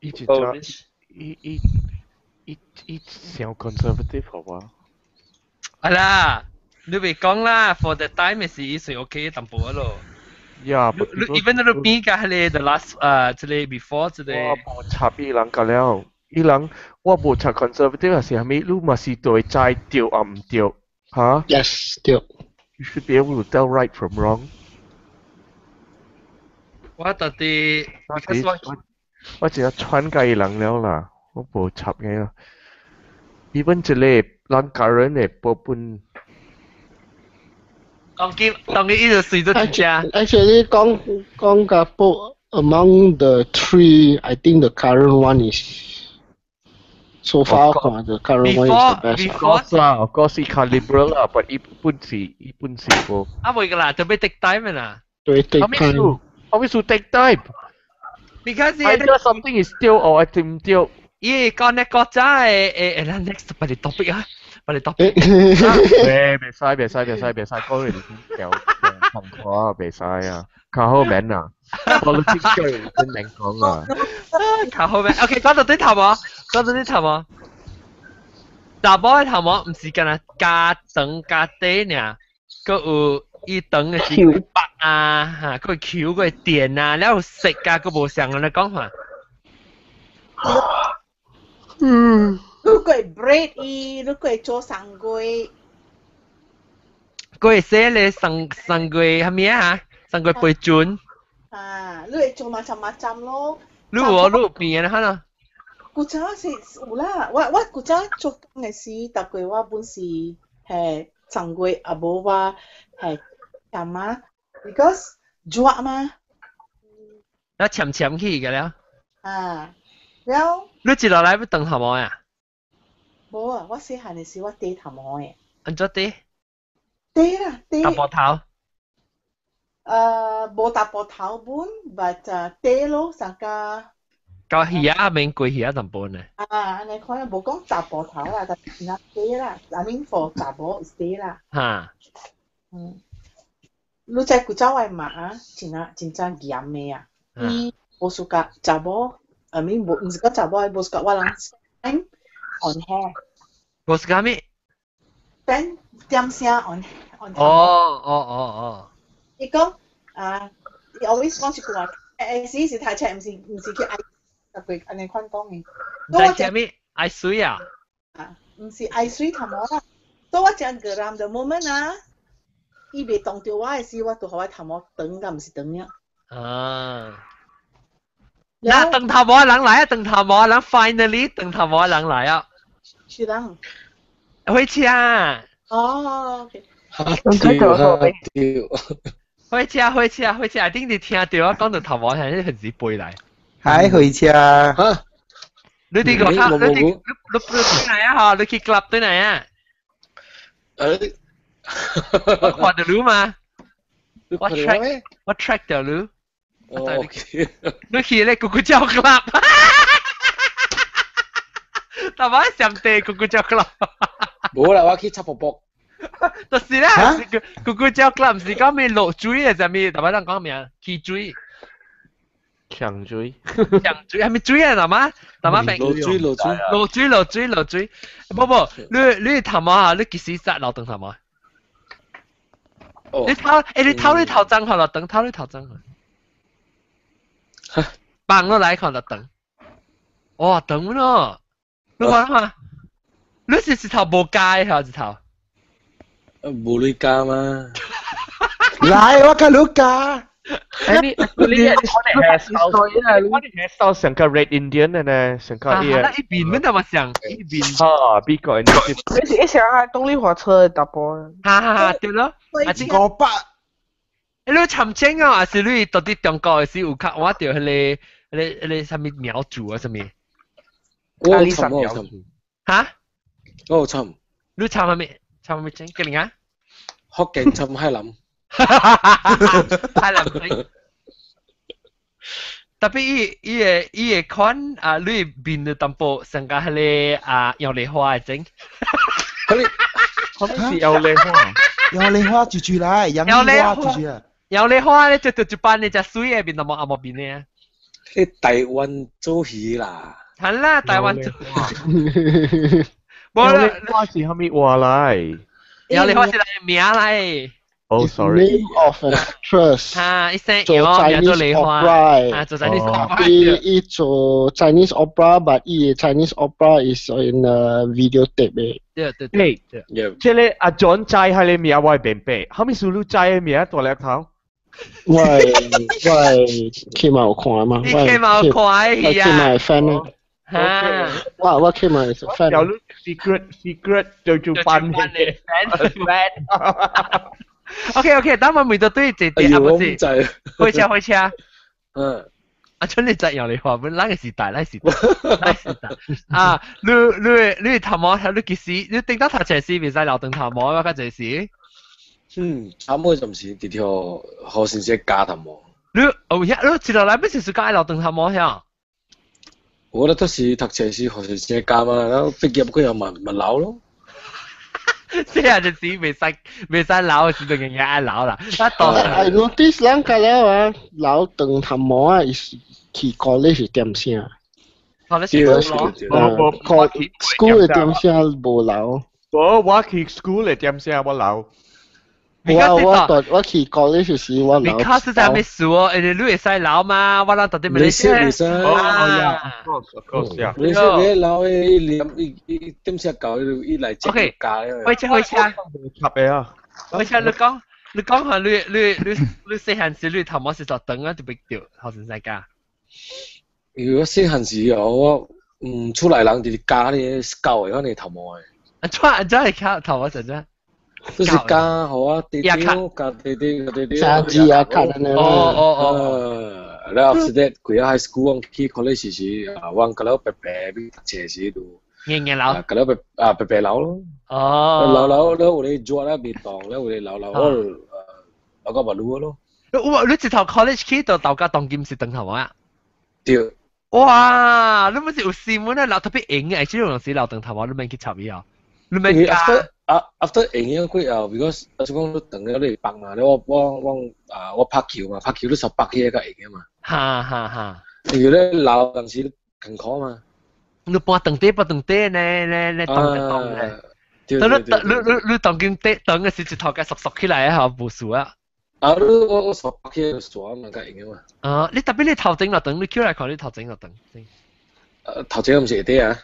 伊真正，伊傷 conservative 好無？啊啦，你別講啦，for the time 是伊算 OK 淡薄咯。 Yeah, even 你變甲彼個 the last 啊，這個 before 這個。我無插伊人個了，伊人我無插 conservative 是啥物？你嘛是對知對啊毋對，嚇？Yes，對。 You should be able to tell right from wrong。我到底，我只係傳給伊人了啦，我無插嘅啦。even 這個人家人的部分。當今伊就隨咗食。 Actually，講講個不 among the three, I think the current one is so far the current one is the best. Of course 啦，of course 伊較 liberal 啦，but 伊本是無。啊，袂個啦，特別 take time 啦。對，take time。後尾數 take time。 Because either something is 對 or 一定對。伊講呢國家的咱 next 別個 topic 啊。我哋 topic。喂，袂使袂使袂使袂使，講你條同學袂使啊，較好免啊，politics 真免講啊。較好免，OK，講到對頭無？講到對頭無？查某的頭毛毋是干焦加長加短爾，閣有伊長的是白啊，嚇，閣會 Q，閣會電啊，了有色啊，閣無相按呢講法。嗯。你會 braid 伊，你會做三月。閣會洗咧三三月啥物啊？三月背準。啊，你會做 macam-macam 咯。你有哦，你有變的哈喏。古早是有啦，我古早做工的時，逐過我本是係三月，啊無我係幹嘛？Because 熱嘛。那潛潛去個了。啊，了。你一落來欲長頭毛呀？無啊，我細漢的時我短頭毛的。按怎短？短啦，短。查埔頭。無查埔頭本，but 短咯，三個。到魚仔免過魚仔淡薄呢。啊，按呢看無講查埔頭啦，但是若短啦，I mean for 查某是短啦。哈。嗯。你知古早的媽啊，真啊真正嚴的啊，伊無 suka 查某，I mean 無毋是講查某，無 suka 我人 spend on hair。無 suka 咩？spend 點聲 on。哦。伊講啊，伊 always 講一句話，時是讀冊，毋是去愛。特別按呢款講的。唔知啥物愛水啊？啊，毋是愛水頭毛啦。所以我真 geram the moment 啊，伊袂動著我的時，我就予我頭毛長甲毋是長了。啊！嗱，長頭毛的人來啊，長頭毛的人 finally 長頭毛的人來啊！是人。火車。哦，OK。對對。火車火車火車，頂日聽著我講到頭毛，係很時飛來。係火車。嚇！你佇外口，你對來啊？嗬，你去 club 對來啊？我看著你嘛。我 track 我 track 到你。哦，你去咧咕咕叫 club，但我上帝咕咕叫 club。冇啦，我去插卜卜。就是咧，咕咕叫 club 是講咩落水啊？啥物？大擺人講咩啊？起水。強水。強水係咪水啊？大媽，大媽明。落水落水。落水落水落水。不不，你頭毛啊？你幾時紮落長頭毛？你頭你頭髒看落長，頭你頭髒看。放落來看落長。哇，長咯！你看嘛？你是一頭無加的還是一頭？無鐳加嘛？來，我甲你加。你你我的 hairstyle 像個 Red Indian 的呢，像個伊。啊，一邊咩都嘛像一邊。啊，比較你是一想係動力火車的查埔。哈哈哈，對咯。500。你參政啊，還是你到底中國的時有較我著彼個、彼個、彼個啥物苗族啊，啥物？我有參，我有參。哈？我有參。你參啥物？參啥物政？吉林啊？福建參海南。海南政。特別伊個款啊，你面就淡薄上加彼個啊搖梨花的整。彼個是搖梨花。搖梨花住住來，楊梨花住住啊。搖梨花咧，就就一般的只水的面，都無阿無面的啊。去台灣做魚啦。係啦，台灣做。搖梨花是啥物話來？搖梨花是來名來。 Oh, sorry. Name of an actress. 啊，伊姓做 Chinese opera。啊，做 Chinese opera。伊做 Chinese opera，but 伊 Chinese opera is in a video tape 的。對對對。這個阿 John 知彼个名我會明白，啥物事你知的名大粒頭？我我起碼有看嘛。你起碼有看戲啊？我起碼係 fan 啊。我起碼係 fan。有 secret 就做扮嘅 fan。 OK OK，等我每到對這點啊，不是，開車開車。嗯。啊，春你知搖梨花，本咱個時代，咱時代，咱時代。啊，你頭毛，你幾時？你頂到讀冊時袂使留長頭毛，我較濟時。嗯，差不多就是佇條好先生教頭毛。你哦呀，你一落來不是自家愛留長頭毛遐？我咧都是讀冊時學先生教嘛，然後畢業過後嘛嘛留咯。這下就是袂使留，是就硬硬愛留啦。 I notice 人家了啊，留長頭毛啊，是去 college 是點聲？ college 無咯，school 的點聲無留。無，我去 school 的點聲我留。我去 college 時我留。 Because 在咩事哦？因為你會使留嘛，我諗到底咪你識唔使？哦呀，of course 呀。你識你留伊念伊伊點聲教伊來接教。開車開車。插嘅啊！開車你講你講下你細漢時你頭毛是做長啊，就別掉學生使教。如果細漢時哦，我嗯厝內人就是教你教的，我你頭毛的。啊，怎啊怎會教頭毛怎怎？就是教予我弟弟，教弟弟，弟弟。三字啊，卡的哦哦哦。然後 after that，規個 high school 我去 college 時，啊，我甲了白白去讀冊時就。硬硬留。甲了白啊白白留咯。哦。留留了有咧熱咧袂凍，了有咧留留我留到目擼咯。哇！你一頭 college 去到豆家當今是長頭毛啊？對。哇！你毋是有新聞啊？留特別型嘅，這種時留長頭毛，你免去插伊啊？你免加。啊，after 用咗幾後，because 啊，就講你長了你會放嘛，我啊，我拍球嘛，拍球你十八起較會嘅嘛。哈哈哈！因為咧老當時艱苦嘛。你搬長底搬長底呢呢呢動就動咧。等你你當今底長嘅時，一頭該縮縮起來啊，無事啊。啊，你我18起就煞嘛，較會嘅嘛。啊，你特別你頭前落長，你起來看你頭前落長。頭前毋是會底啊？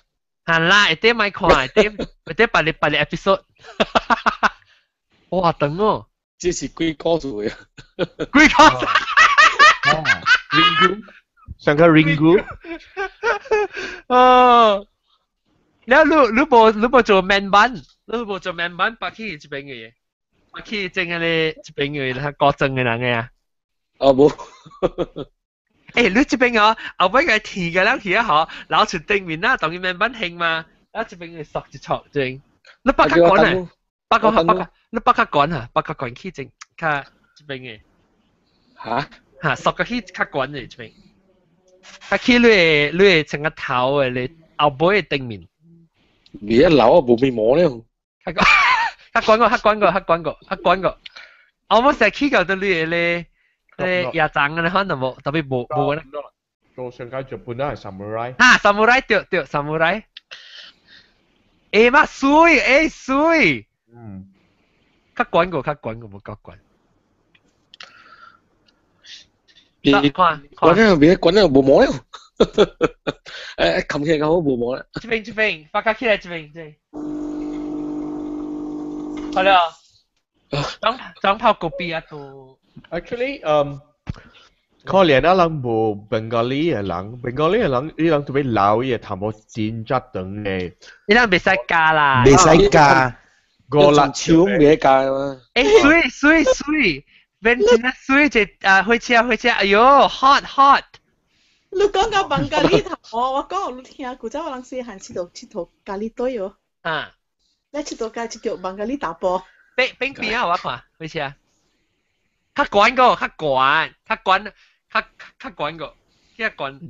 係啦，會底莫看，會底會底別日別日 episode。哇，長哦！這是幾個字嘅？幾個字？Ringu，上個 Ringu。哦，了你無做 man bun，你無做 man bun，白去這邊嘅嘢，白去整個咧這邊嘅，他高裝嘅人嘅啊。哦，無。欸，你這邊哦，後尾個天個人去啊，嗬，老出頂面啦，當佢 man bun 興嘛，啊這邊嘅索一索正，你北較管啊，北較北較，你北較管啊，北較管去正，較這邊嘅。嚇？嚇，索個去較懸嘅這邊，較去你的成個頭的你後尾的頂面。未一流啊，無面膜咧。較較懸個，較懸個，較懸個，較懸個。我冇成日去到你的咧，咧夜長嘅可能無，特別無無咧。做上街日本都係 samurai。嚇，samurai 對對 samurai。欸嘛水，欸水。嗯。較懸個，較懸個，無較懸。別看，關了別關了無毛了。誒，冚起來較好無毛啦。這邊這邊，發較起來這邊這邊。好了。裝裝炮隔壁啊都。 Actually，可憐啊，人無 Bengali 的人，Bengali 的人，伊人特別老，伊會頭毛真正長的。伊人袂使加啦。袂使加。五六手袂加嘛。欸，水水水，變真啊水一啊火車火車，哎喲，hot hot。你講到孟加里頭，我講你聽，古早我人細漢佚佗佚佗咖喱隊哦。啊。你佚佗咖佚佗孟加里大波。邊邊邊啊，我看火車。較懸個，較懸，較懸，較較懸個，較懸。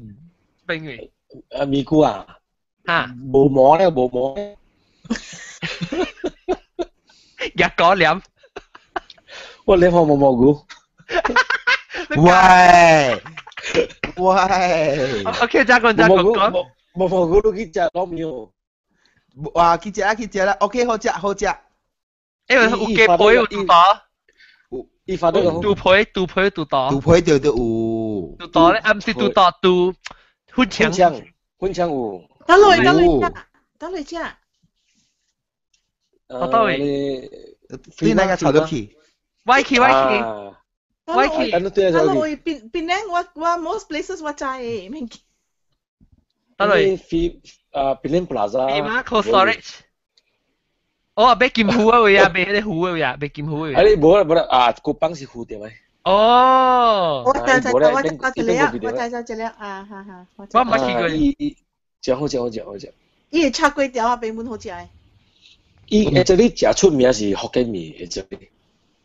邊位？啊，咪菇啊。嚇。無毛咧，無毛。日果臉。我臉好毛毛菇。喂喂。 OK，再講再講講。毛毛菇都去食糯米哦。哇，去食啦去食啦，OK，好食好食。因為有雞皮有肚大。伊發到肚皮肚皮肚大。肚皮對對有。肚大咧，毋是肚大肚粉腸。粉腸有。等落等落食，等落食。我到位。你哪個炒落去？歪去歪去。歪去。等落去邊邊咧，我我 most places 我知嘅，免驚。等落去。飛啊，邊咧 Plaza。飛馬 Cold Storage。哦，買金魚的位啊，買彼個魚的位啊，買金魚的位。啊，你無啦無啦，啊，古板是魚店的。哦。我知知，我知一個，我知知一個，啊哈哈。我毋捌去過。伊真好食好食好食。伊的炒粿條啊，白門好食的。伊會這裡食出名是福建麵，會這裡。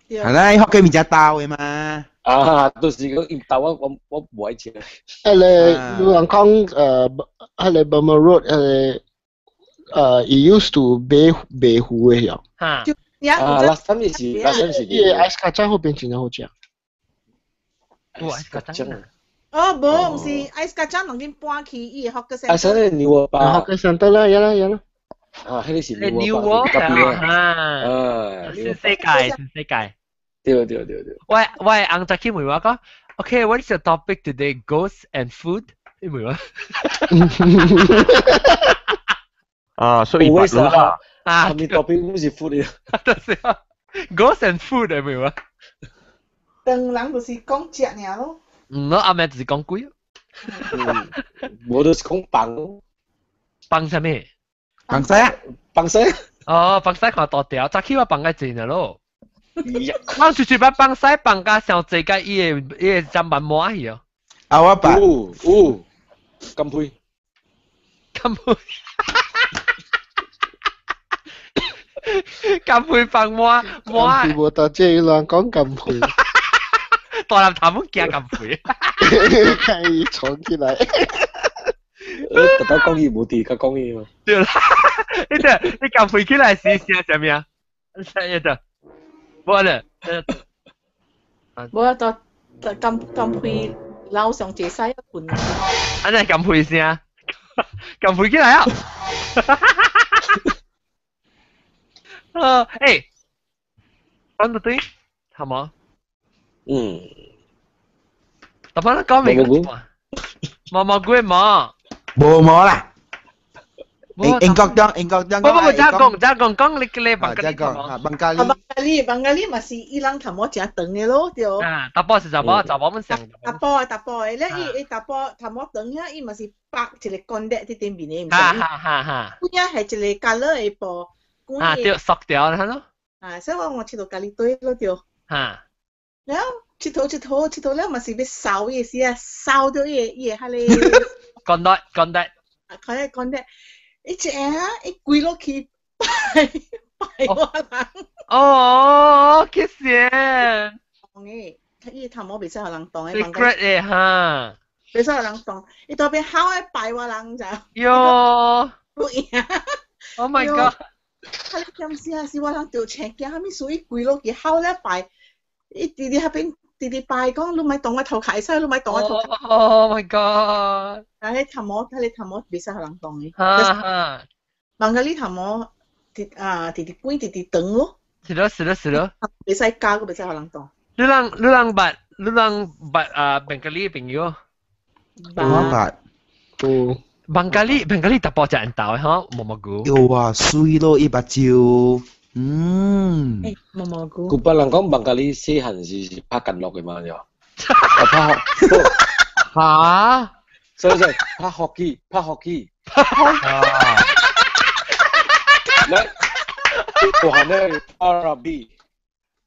係啦，福建麵食豆的嘛。啊，都是講伊豆我我我無愛食。迄個有人講誒，彼個 Burma Road 彼個。伊 used to 賣賣魚的曉。嚇。啊，last time 是 last time 是。伊個 ice kacang 嗰邊真正好食。哇，ice kacang。哦，無，毋是 ice kacang 當緊搬去伊個 hawker center。啊，所以牛窩吧。 hawker center 啦，有啦有啦。啊，彼個是牛窩啊，啊，新世界，新世界。對對對對。我我翁早去問我講，OK，what is the topic today? Ghosts and food？你問我。啊，所以白啦。啊，你 topic 唔是 food 嘅。就是啊，ghosts and food 係咪啊？當人就是講食爾咯。嗯，我阿妹就是講鬼。我都是講放咯。放啥物？放西啊？放西。哦，放西看大條，早起我放較濟爾咯。我隨隨把放西放甲上濟甲伊個伊個砧板抹去哦。啊，我捌。有有，金配。金配。金配放抹抹。金配無大隻，人講金配。大男頭毛驚金配。看伊藏起來。特登講伊無佇，較講伊嘛。對啦，你這你金配起來是寫啥物啊？寫個，無咧。無啊，到金金配樓上坐西一盤。按呢金配聲，金配起來啊！啊，欸，講到對，係嘛？嗯。特別講明毛毛菇毛。無毛啦。英國中，英國中。不不不，再講再講講你個孟加利。孟加利。孟加利，孟加利嘛是伊人頭毛誠長的咯，對。啊，查埔是查埔，查埔們上。查埔啊，查埔的，咧伊伊查埔頭毛長遐，伊嘛是綁一個鋼帶佇頂面的，毋是？哈哈哈哈。古影係一個 colour 的布。啊，對，塑條的咯。啊，所以我我佚佗家己對咯，對。哈。了佚佗佚佗佚佗了嘛是欲掃伊的時啊，掃著伊個伊個彼個。鋼帶鋼帶。啊，佢個鋼帶。伊一下啊，伊跪落去拜拜我人。哦，去死！嘅，伊頭毛袂使予人動的。 Secret 的哈。袂使予人動，伊當邊好愛拜我人就。喲。不贏。 Oh my god！啊！你點知啊？是我人著青驚，啥物事伊跪落去好咧拜，伊直直彼邊直直拜講，你莫動我頭殼，會使你莫動我頭殼。 Oh my god！啊！彼頭毛，彼個頭毛袂使予人動的。哈哈。孟加里頭毛，直啊直直短直直長咯。是咯是咯是咯。袂使加，閣袂使予人動。你人捌啊孟加里朋友？我捌。嗯。孟加里孟加里查埔食緣投的吼，毛毛菇。有啊，媠咯，伊目睭。嗯。毛毛菇。古巴人講孟加里細漢時是拍干樂的嘛？喲。拍哈？所以拍 hockey，拍 hockey。啊。來，大漢咧拍 rugby。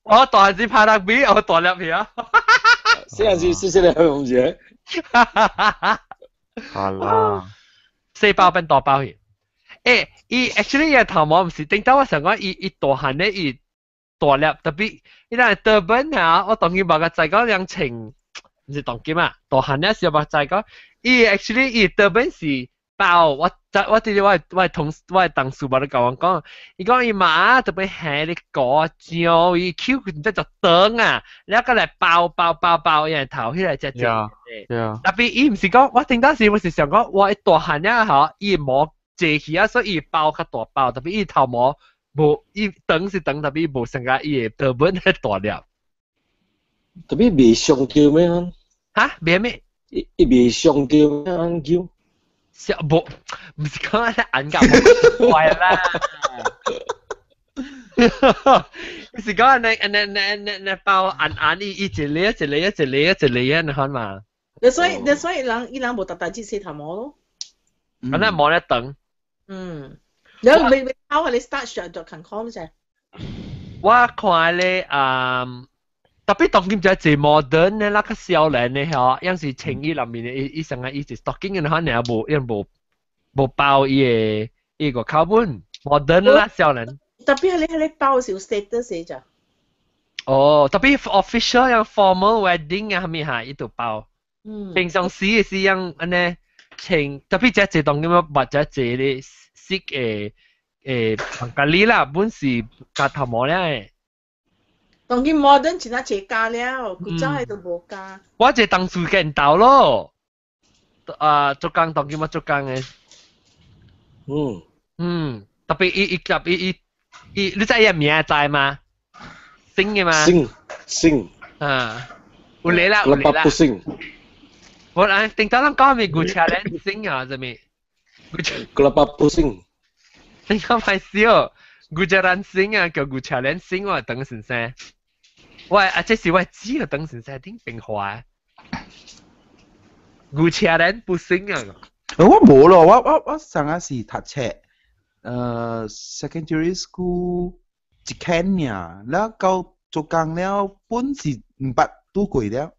我大漢時拍 rugby，我大粒去啊。細漢時細細粒毋是？好啦。細包變大包去。欸，伊 actually 伊頭毛毋是，頂當我想講伊伊大漢咧，伊大粒，特別伊若 turban 啊，我當今捌個知講兩穿，毋是當今啊，大漢咧時捌知講，伊 actually 伊 turban 是包，我我佇我我同我同事捌咧共我講，伊講伊媽特別下咧膏醬，伊 Q 毋知就長啊，了閣來包包包包伊個頭，彼個才正。特別伊毋是講，我頂當時我是想講，我大漢了吼，伊毛濟去啊，所以伊包較大包，特別伊頭毛無，伊長是長，特別無成個伊個 turban 彼大粒。特別袂傷著咩？哈？袂咩？伊伊袂傷著咩？按叫？小無，毋是講按呢按甲壞啦。是講按呢按呢按呢按呢包按按伊伊一個一個一個一個按呢款嘛。所以人伊人無逐逐日洗頭毛咯。按呢毛咧長。嗯。你未未包你 start 上就近康啫。我看咧啊，特別當今就係 modern 咧，那個少年咧吼，樣是穿衣內面的，伊伊成個伊是 stocking 嘅，可能無，伊無無包伊个伊個口本 modern 啦，少年。特別係你係你包是有 status 嘅咋。哦，特別 official 樣 formal wedding 啊，係咪嚇？伊就包。平常時是樣按呢穿，特別這這當今或者這咧色誒誒孟加里啦，本是夾頭毛咧。當今 modern 真係加了，古早係都無加。我這當初見到咯，啊，做工當今我做工的。嗯，特別伊伊特別伊伊，你知伊名知嗎？星的嗎？星星。啊，有嚟啦，有嚟啦。不星。我啊，頂當人講咪古車咧星啊，啥物？古拉巴布星。你講歹笑，古車蘭星啊，叫古車蘭星，我等先生。我啊，這是我知個等先生頂變化。古車蘭不星啊。我無咯，我我我上個是讀冊，secondary school 一間爾，了到做工了，本是毋捌拄過了，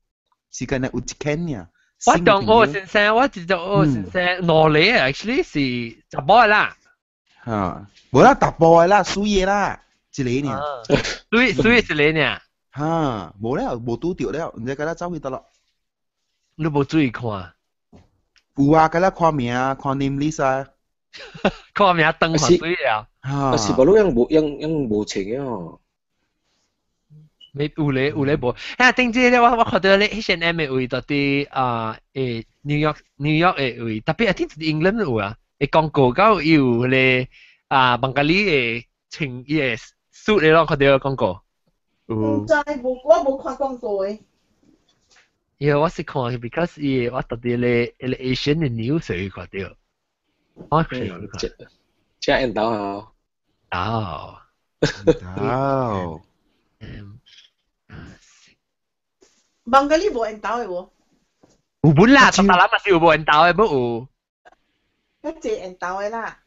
時間內有一間爾。我當我先生，我知道我先生攞嚟，actually 是查埔啦。嚇，無啦，查埔的啦，媠的啦，一個爾。媠媠一個爾。嚇，無了，無拄著了，毋知敢若走去佗落。你無注意看？有啊，敢若看名，看 name list 啊。看名登看水了。啊，是無你樣無樣樣無穿的哦。沒有咧，有咧無。啊，頂次咧，我我看到咧 H&M 的位到佇啊，誒 New York New York 的位，特別啊，頂次 England 有啊，會廣告到伊有彼個啊，孟加里的穿伊的 suit 的攏看到廣告。毋知無，我無看廣告的。因為我是看，because 伊我特別咧，彼個 Asian 的 news 會看到。我看到。這緣投啊！哦。哦。孟加里無緣投的無？有本啦，大人嘛是有無緣投的，無有。較濟緣投的啦。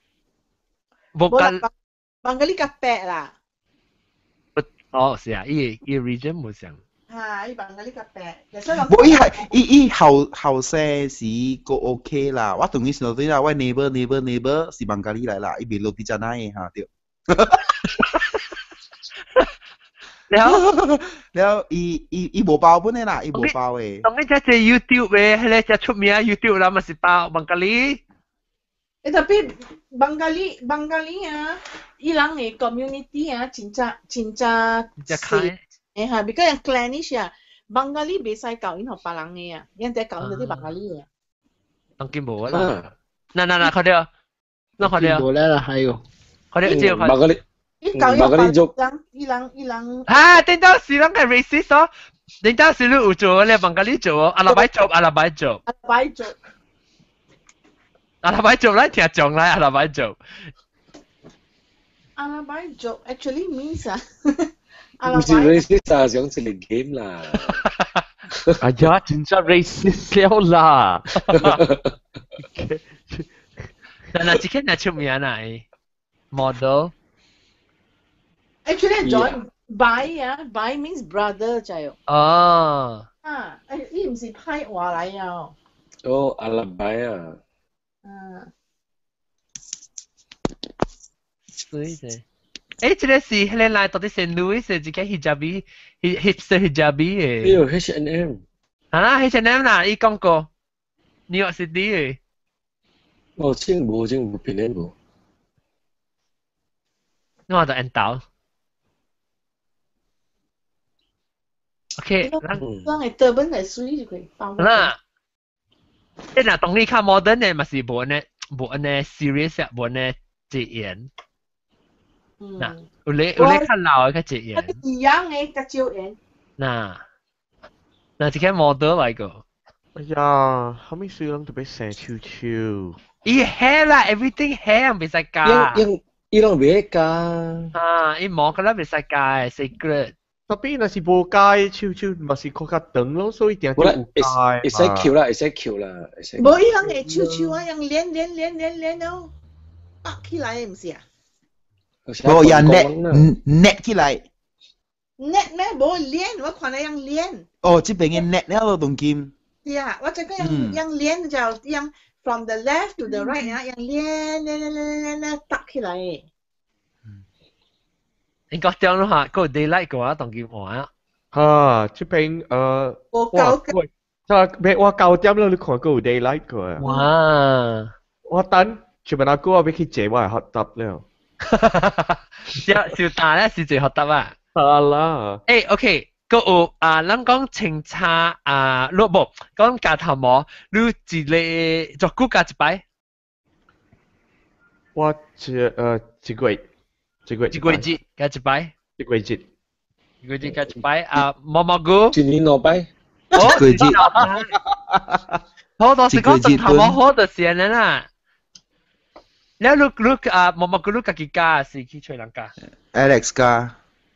無甲孟加里較白啦。哦，是啊，伊伊 region 無相。嚇，伊孟加里較白。無伊係伊伊後後生時閣 OK 啦，我同伊想對啦，我 neighbor neighbor neighbor 是孟加里來啦，伊袂落佇遮那的哈對。了了，伊伊伊無包本的啦，伊無包的。當你只隻 YouTube 嘅，彼個只出名 YouTube 啦，嘛是包孟加里。 Tapi Bengali Bengali 啊，伊人的 community 啊，真正真正只開。誒哈，比較人 clannish 啊，Bengali 袂使教𪜶予別人的啊，𪜶得教𪜶啲 Bengali 的。當今無啦。嗱嗱嗱，看到，嗱看到。無咧啦，係哦。看到這個。孟加里。伊教孟加里族。人，伊人伊人。啊，頂到是人係 racist 哦，頂到是你有做咧，孟加里做，阿拉擺做，阿拉擺做。阿拉擺做。阿拉擺做來聽講來，阿拉擺做。阿拉擺做 actually means 啊。唔是 racist 啊，想一個 game 啦。哎呀，真正 racist 了啦！嗱嗱，這個若出名啦，model。 Actually, join bhai 啊，bhai means brother 就係。哦。啊，誒，伊唔是歹話來啊。哦，阿拉擺啊。嗯。水者。誒，這個是彼個來到底聖路易是一個 hijabi hipster hijabi 的。哎呦，H&M。啊啦，H&M 啦，伊講過，New York City 的。哦，真無真無平的無。我就按到。OK，咱咱的德文係水就可以包。啦，你若當你較 modern 的嘛是無按呢無按呢 serious 無按呢自然。嗱，有咧有咧較老的較自然。一樣的較少言。嗱，嗱，這個 model 來個。哎呀，後尾水人特別生手手。伊 hair 啦，everything hair 袂使加。伊伊攏袂加。啊，伊毛個啦袂使加，secret。特別若是無加手手，嘛是較較長咯，所以定定有加。會使翹啦，會使翹啦，會使。無伊人會手手啊，用連連連連連了，拔起來毋是啊？無用 net net 起來。 net 咩？無連，我看你用連。哦，這邊嘅 net 了咯，當今。是啊，我這個用用連就用 from the left to the right 啊，用連連連連連連搭起來。應該點咯嚇，個 daylight 嘅話當今換啊。嚇，這邊我九點，我9點了，你看過有 daylight 過。哇！我等前面阿哥我要去坐我的 hot tub 了。小小大咧是坐 hot tub 啊。係啦。誒，OK。個有啊，咱講清茶啊，你無講鉸頭毛，你一個做久鉸一擺？我一一個月，一個月一個月鉸一擺？一個月一，一個月鉸一擺啊，毛毛菇一年兩擺，哦，一個月好多時講長頭毛好就是按呢啦。了你你啊，毛毛菇你家己鉸是去揣人鉸？Alex 鉸。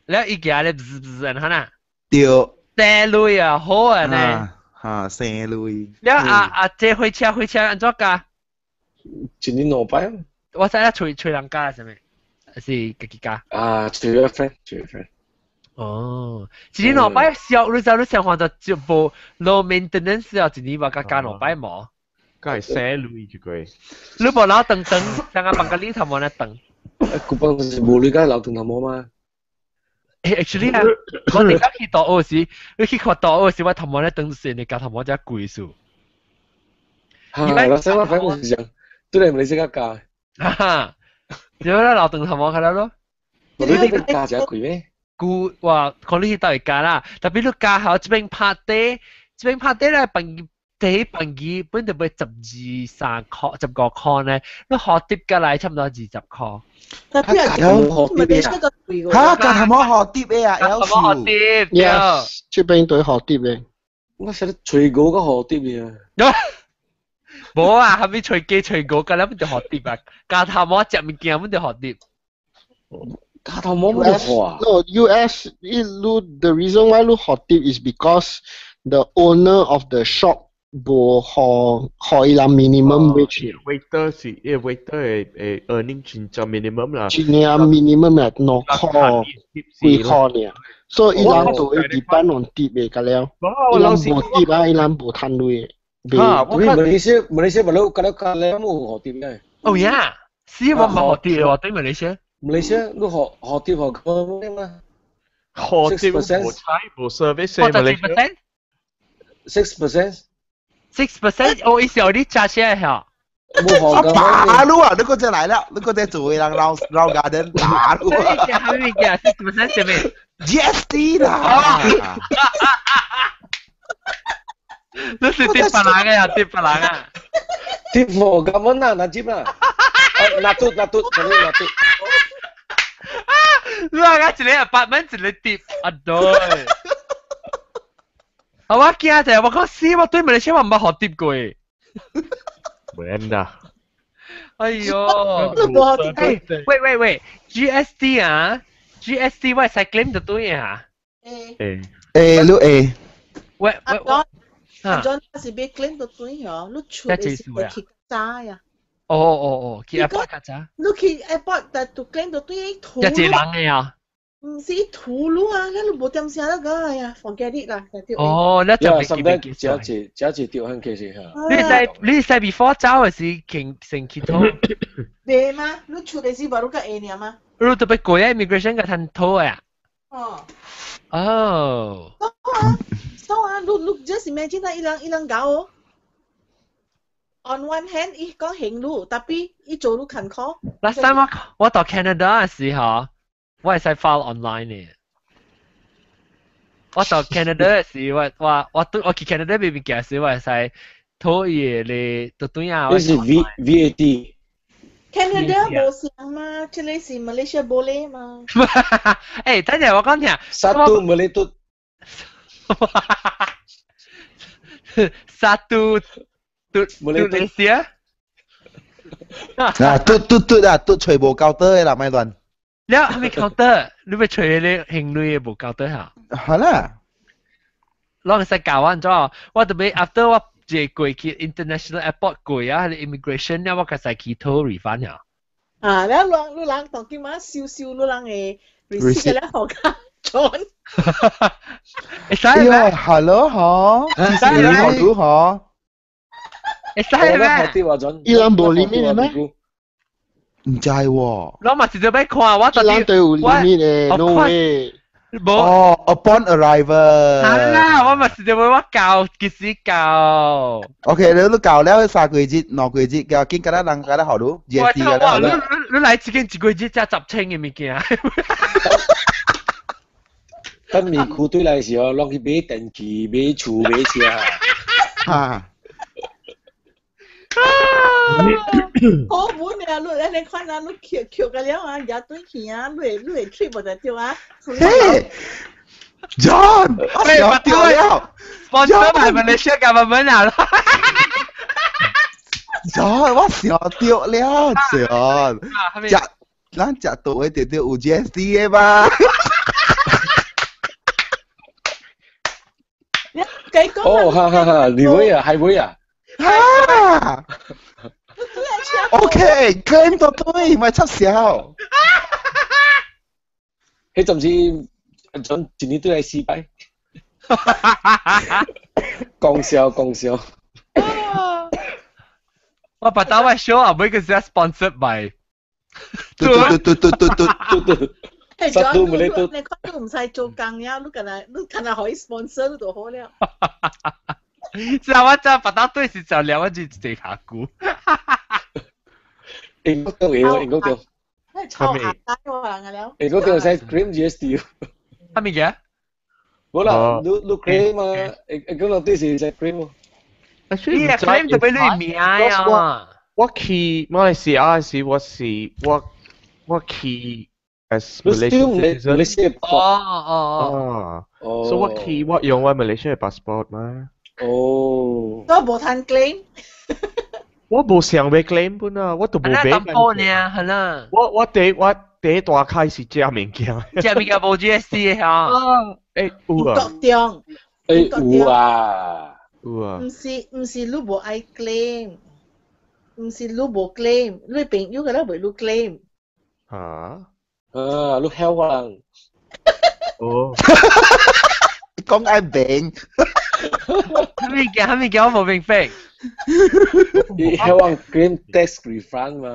了伊行咧滋滋按呢啦。對，生類啊，好啊呢。嚇，生類。了啊啊，坐火車火車按怎鉸？一年兩擺。我知啦，揣揣人鉸啥物？是家己鉸？啊，揣個 friend，揣個 friend。哦，一年兩擺燒，你知你上看就就無 low maintenance 啊，一年話加鉸兩擺毛。梗係生類一個。你無留長長，像個孟加里頭毛那長。古幫是無你敢留長頭毛嗎？ Actually 啊，我哋家去大學時，你去看大學時，我頭毛咧長線，你鉸頭毛才貴數。嚇，老師我反正是講，對你唔係識得鉸。哈哈，你話留長頭毛較了咯？你你鉸真貴咩？貴哇，看你去佗位鉸啦，特別你鉸好這邊拍底，這邊拍底咧，辦第一辦機本就買12、13塊、15塊呢，你學碟過來差不多20塊。特別係學碟嚇，鉸頭毛學碟的啊，鉸頭毛學碟，yes，這邊對學碟的。我識得吹鼓個學碟啊。無啊，後尾吹雞吹鼓，咁樣就學碟啊。鉸頭毛食物件，本就學碟。鉸頭毛乜學啊？No, US the reason why 你學碟 is because the owner of the shop 無予予伊人 minimum wage。 waiter 是，因為 waiter 的 earning 真正 minimum 啦。真正 minimum 係2塊幾塊爾，所以伊人就會 depend on tip 的個了。伊人無 tip 啊，伊人無趁錢。嚇，我馬來西亞馬來西亞不老，kalau kalau 冇學碟嘅。哦呀，是我冇學碟喎，對馬來西亞。馬來西亞你學學碟學咁咩嘛？學啲無差無 service 40%？ 6%。 6%，哦，意思有啲揸車嚇。冇學打路啊！你嗰隻來了，你嗰隻做人繞繞 garden 打路啊！係咪嘅？6% 係咪？GST 啦！你是跌白冷嘅呀？跌白冷啊！跌貨咁樣啦，那接啦，那嘟那嘟，嗰啲那嘟。你話一個8蚊一個跌，啊對。我驚就係我講死，我對馬來西亞唔捌學跌過。免啦。哎呦！喂喂喂，GST 啊，GST 我係使 claim 就對啊。誒誒，你誒。喂喂喂。阿 John 是俾 claim 到對嗬，你出嘅是去早呀。哦哦哦，去 airport 較早。你去 airport 但都 claim 到對土。一個人嘅啊。唔是土路啊，你都無點聲啦個呀，forget it 啦。哦，你就未記未記。這一這一掉很其實嚇。你使 before 走嘅時，先先去討。未嗎？你出嘅時無你較會爾嗎？你特別過 immigration 個趁討啊。哦。哦。啊，so 啊，你 just imagine 啊，伊人伊人搞哦。On one hand，伊講行路，tapi 伊做路勤苦。 Last time 我到 Canada 嘅時候，我係使 file online 嘅。我到 Canada 嘅時，我去 Canada 邊邊嘅時，我係使討伊嘅都對啊。呢是 VAT。 Canada 無相嘛，這裡是 Malaysia boleh 嘛。誒，等陣我講聽。 Satu melutut。 Satu tut Malaysia。啊，嘟嘟嘟啊，嘟隨無交得嘅啦，咪亂。你係咪 counter？你咪隨你行李無交得嚇？係啦。攏會使教我怎？我特別 after 我一過去 international airport 過啊，immigration 了我較使去討 refund 呀。啊，你人你人當今晚燒燒你人嘅 receipt 咧，好較準。會使咩？Hello 嗬，會使咩？嗬，會使咩？伊人無 limit 咩？唔知喎。我嘛是準備看，我伊人對有 limit 嘅，no way。無哦，upon arrival。係啦，我嘛是準備我教，幾時教？OK，你都教了3個月、2個月，教見敢若人敢若好咯，GST 敢若好咯。你來這間一個月才10千嘅物件。等面褲對來時候，攏去買電器、買厝、買車。嚇！好本啊！你你看啊，你捡捡個了啊，也對去啊，你會 trip 無就對啊。嘿，John，我想掉了，sponsor 係 Malaysia government 啊。 John，我想掉了，John，食咱食到會得到有 GST 的吧？哦，哈哈哈，你會啊，係會啊。哈，OK，claim 到對，咪出笑。迄陣時，陣一年對來四擺。講笑講笑。我把打我 show 啊，每個是 sponsored by。對對對對對對對對。係，你看都唔使做工了，你干那你干那可以 sponsor 你就好了。是啊，我真把打對是就兩萬字地下股。英國對，英國對。超壓低我人了。英國對使 claim GST。係咪嘅？冇啦，你 claim 啊，英國對是使 claim 喎。你 claim 就俾你名啊！我去馬來西亞時，我是我去 as Malaysian citizen。哦哦哦。所以我去我用我 Malaysia passport 嘛。哦。都無通 claim。我無想要 claim 本啊，我都無買。淡薄呢，係啦。我第大開始食物件。食物件無 GST 嚇。誒有啊。國中。誒有啊。有啊。毋是你無愛 claim，毋是你無 claim，你朋友個咧袂你 claim。嚇？啊，你曉我人。哦。講愛病。啥物件？啥物件？我無明白。伊希望 claim tax refund 嘛。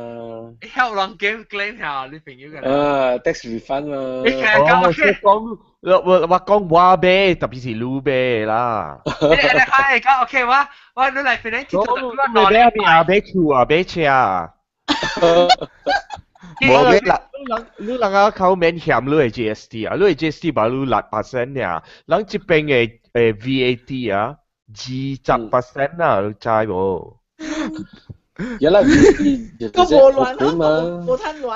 曉人 claim 下你朋友嘅。啊，tax refund 嘛。你講哦，講我講我買，特別是你買啦。你你講 OK 我我你來分享。我買咩啊？買厝啊，買車啊。無買啦。你人家口免嫌你的 GST 啊，你的 GST 把你6% 爾，人這邊的VAT 啊，20% 啊，你知無？原來 VAT 個無亂咯，無貪亂。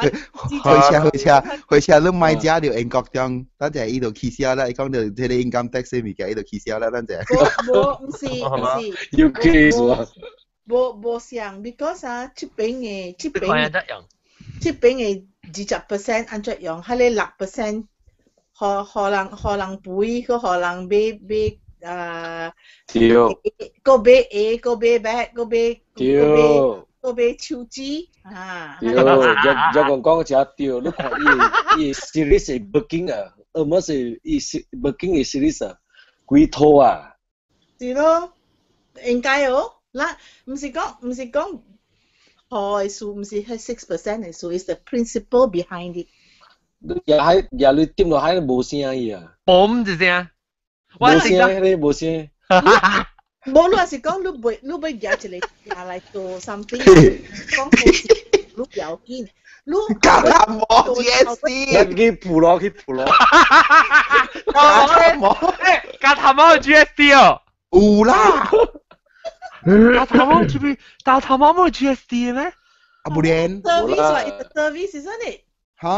回車回車回車，你買食著英國中，等陣伊就取消啦，伊講著這個 income tax 物件，伊就取消啦，等陣。無，毋是毋是。 UK 是吧？無無像，because 啊，這邊的20% 按怎用？彼個6% 予人賠，閣予人買買啊，對，閣買 A，閣買 B，閣買閣買閣買手指啊。對，就講講真對，你看伊伊 series 是 booking 啊，毋是伊 booking 的 series 啊，幾套啊？是咯，應該哦，咱毋是講。好的數，毋是彼6% 的數，is the principle behind it。也喺也你掂落喺無聲伊啊。嘣一聲，無聲，你無聲。無，你是講你袂你欲舉一個下來做 something，講好事，你不要緊，你加頭毛 GST，去普羅去普羅，加頭毛，加頭毛 GST 哦，有啦。大頭毛 G B，大頭毛冇 GST 咩？啊，不連。 Service 啊，it's a service, isn't it？嚇？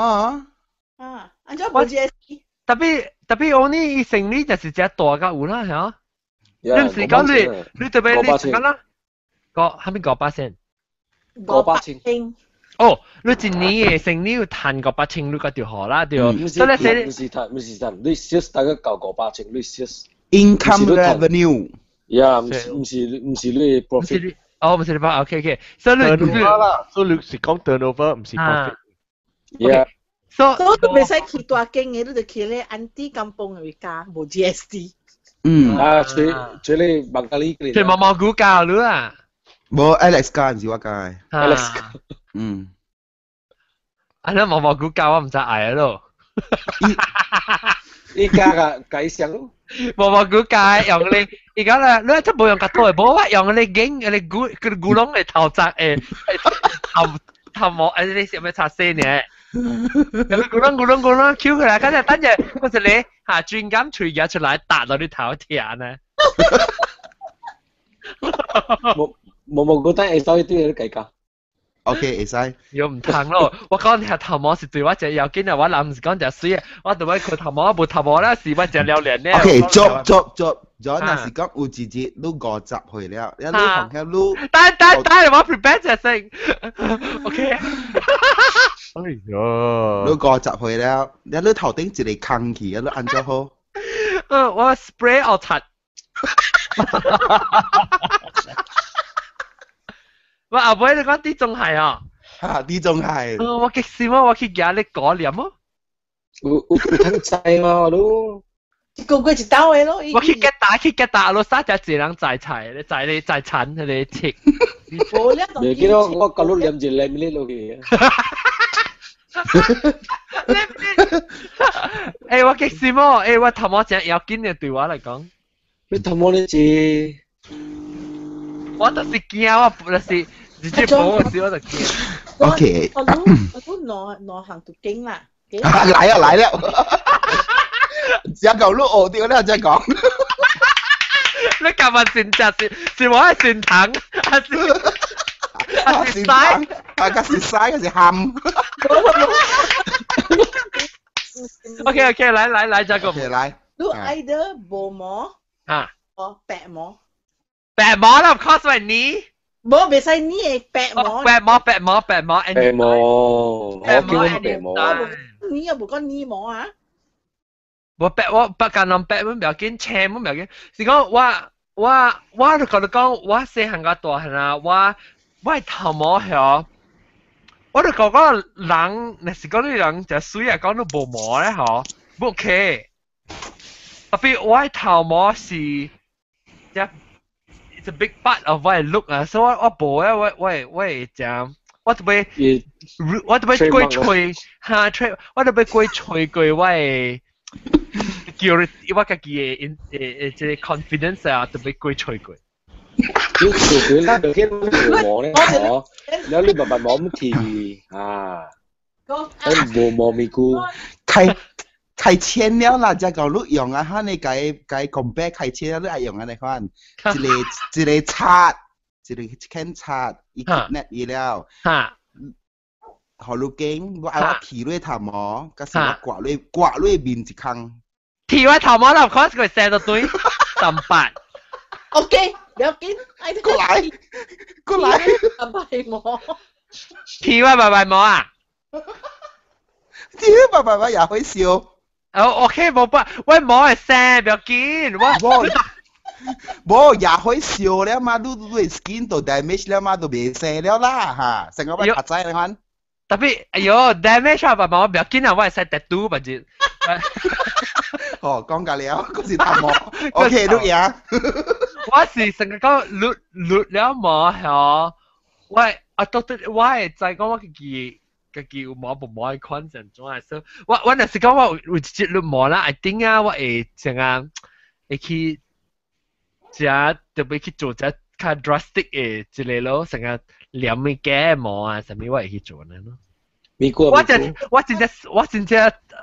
啊，按怎無 GST？特別特別我呢生意就是只大甲有啦，嚇。你唔是講你特別你講啦，個係咪500千？500千。哦，你一年嘅生意有賺500千，你個就好啦，對。唔是唔是賺，唔是賺，你 sales 大概夠五百千，你 sales。 Income revenue。呀，毋是你 profit。哦，毋是你 profit，OK OK。所以你 turnover 啦，所以你是講 turnover，唔是 profit。 Yeah。所以你袂使去大間嘅，你就去咧 auntie kampung 嘅家，無 GST。嗯。啊，隨隨你孟加里。隨毛毛股教你啊。無 Alex 教，毋是我教。 Alex。嗯。啊，你毛毛股教我毋知愛咯。伊教個解想。毛毛股教用你，而家咧，你都無用較多嘅，無我用你頸，你古個古龍嘅頭髮誒，頭頭毛誒，你想欲擦身呢？咁古龍古龍古龍翹起來，跟住等陣嗰時你嚇轉咁隨嘢出來打到你頭疼呢。冇冇冇，覺得會使對你計較。 OK，會使。又唔通咯！我講你頭毛是對我隻要緊啊！我人毋是講隻水啊！我對我看頭毛，無頭毛啦，是我隻了練咧。 OK，做做做，咗若是講有一日你50歲了，你紅遐你。等等等，我 prepare 隻先。OK。哎呀！你50歲了，你頭頂一个空去，你按怎好？我 spray 我擦。我後尾你講啲仲係啊？嚇，啲仲係。我激死我，我去夾你果黏哦。有有通知嘛？你一個月一兜的咯。我去吉打去吉打咯，三隻一人摘菜，你摘你摘田，你切。你記得我舊佬飲住兩粒落去。欸，我激死我！欸，我頭毛真要緊的，對我來講。你頭毛你是？我就是驚，我就是直接講我時我就驚。 OK。我都我都兩兩項都驚啦。來啊來了，只舊都學掉啦，再講。你今日先食是是我係善糖，還是還是屎？啊，個是屎，還是鹹？OK OK，來來來，再講。 OK 來。你 either 無毛啊，或白毛。白毛啦，of course 係你。無，袂使你的白毛。白毛白毛白毛。白毛，我叫白毛。你又無講你毛啊？我白我白間人白，我唔要緊，青我唔要緊。是講我我我就甲你講，我細漢較大漢啊，我我頭毛曉，我就講講人，若是講你人食水啊，講你無毛咧吼，無 OK。特別我頭毛是，只 It's a big part of 我 look 啊，所以我無啊，我會講，我特別過吹嚇吹，我特別過吹過我的 security，我家己的這個 confidence 啊，特別過吹過。你做佢啦，就見無毛咧，嗬，然後你慢慢毛咁剃啊，咁無毛咪菇，開開錢了啦，才講你用啊，哈你該該 compare 開錢了，你愛用啊，你看，一個一個刷，一個檢查，伊 connect 伊了，嚇，予你揀，我愛我剃你頭毛，佮是我刮你刮你面一空。剃我頭毛啦，of course 佢生到對三八。 OK，不要緊，愛過來過來，白毛。剃我白白毛啊！剃白白毛也會笑。哦，OK，無辦，我毛會生，不要緊，我無也會笑了嘛，你 skin 都 damage 了嘛，都袂生了啦嚇，成個我較知你看。特別，哎喲，damage 啊，白毛不要緊啊，我會使 tattoo 反正。哦，講夠了，嗰是頭毛。OK，你贏。我是成個講捋捋了毛嗬，我啊到底我會知講我家己有毛無毛的款是按怎的，所以我若是講我有一隻捋毛啦，I think 啊，我會成啊會去食特別去做隻較 drastic 的一個咯，成個黏物假毛啊，啥物我會去做呢咯。我真正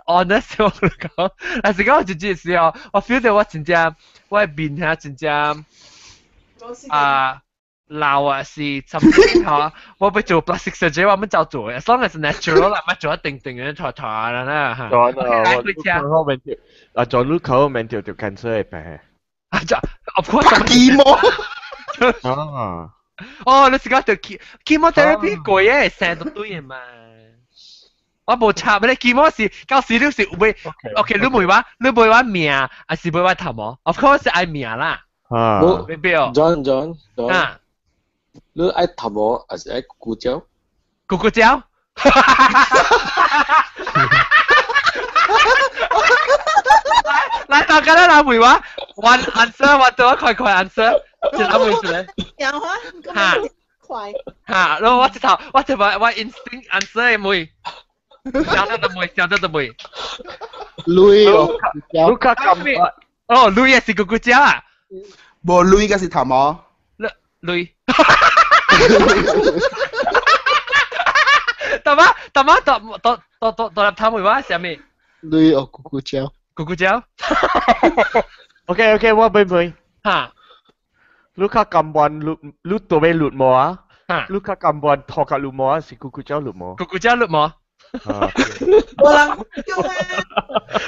honest 我講，但是講我真正是哦，我 feel 到我真正我面遐真正啊老啊是 something 嚇，我欲做 plastic surgery 我欲走做，as long as natural 啦，欲做一定定嘅妥妥啦嚇。咗啊，我免掉，啊，做你口免掉條 cancer 的病。啊，就 of course chemo。啊。哦，你是講條 chemotherapy 貴嘅，生到對嘅嘛。我無插咧，chemo 是到時你是有欲，OK，你問我，你問我命，還是問我頭毛？Of course 愛命啦。啊。沒必要。 John John John。啊。你愛頭毛還是愛骨膠？骨骨膠。來，大家來問我，one answer，我做快快 answer，一個問出來。有啊，咁快。嚇！我一頭，我就話我 instinct answer 的問。小得就問，小得就問。鐳哦，你較咁哦，鐳也是骨骨膠啊？無鐳個是頭毛。鐳。大媽，大媽，大大大大大粒頭問我啥物？鐳哦，骨骨膠。骨骨膠。 OK OK，我問問。嚇！你較甘願你你倒尾綠毛啊？嚇！你較甘願頭殼綠毛啊？是骨骨膠綠毛？骨骨膠綠毛。無人叫啊！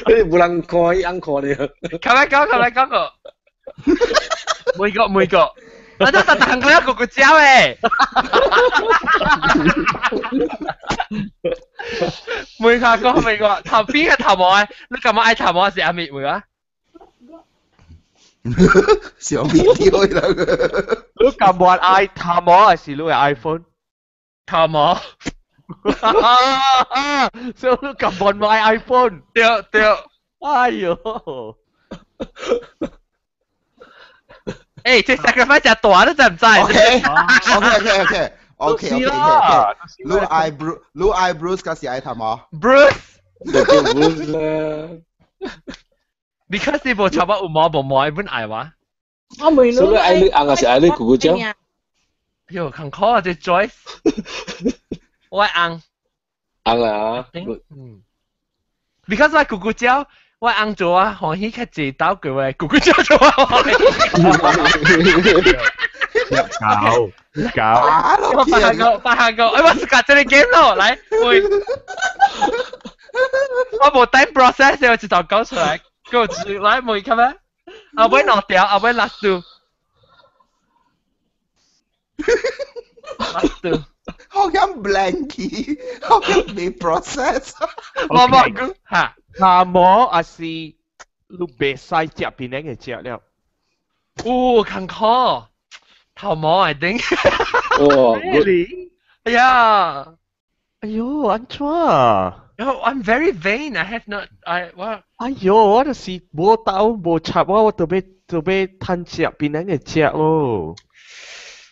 你無人看，伊按看你。較來講，較來講個。每個每個。我都特特個一個個膠誒。每個講每個頭邊個頭毛啊？你感覺愛頭毛是阿咪每個？小咪跳啦！你甘願愛頭毛還是你的 iPhone？頭毛。所以你甘願買 iPhone？對對。哎喲！誒，這 sacrifice 真大，你知唔知？OK OK OK OK OK OK OK。你愛 Bruce，你愛 Bruce，還是愛頭毛？Bruce。就叫 Bruce 啦。 Because 你無差不有毛無毛，本愛我。我問所以你愛你紅還是愛你咕咕蕉？喲，艱苦啊，這 choice。我愛紅。紅啊！嗯。Because 我咕咕蕉。我翁做啊，歡喜較濟鬥過我，咕咕蕉做啊，搞搞，我八下個八下個，哎，我是搞這個 game 咯，來，喂，我無 time process，我一頭講出來，給我來問看咩？後尾兩條，後尾 last two，last two。好像 blanky，好像未 process。我冇講嚇。那麼還是你袂使食檳榔的食了。哦，艱苦，頭毛 I think。哦，really？哎呀，哎喲，按怎啊？ I'm very vain. I have not. I 我。哎喲，我就是無鬥無插我，我特別特別貪食檳榔的食咯。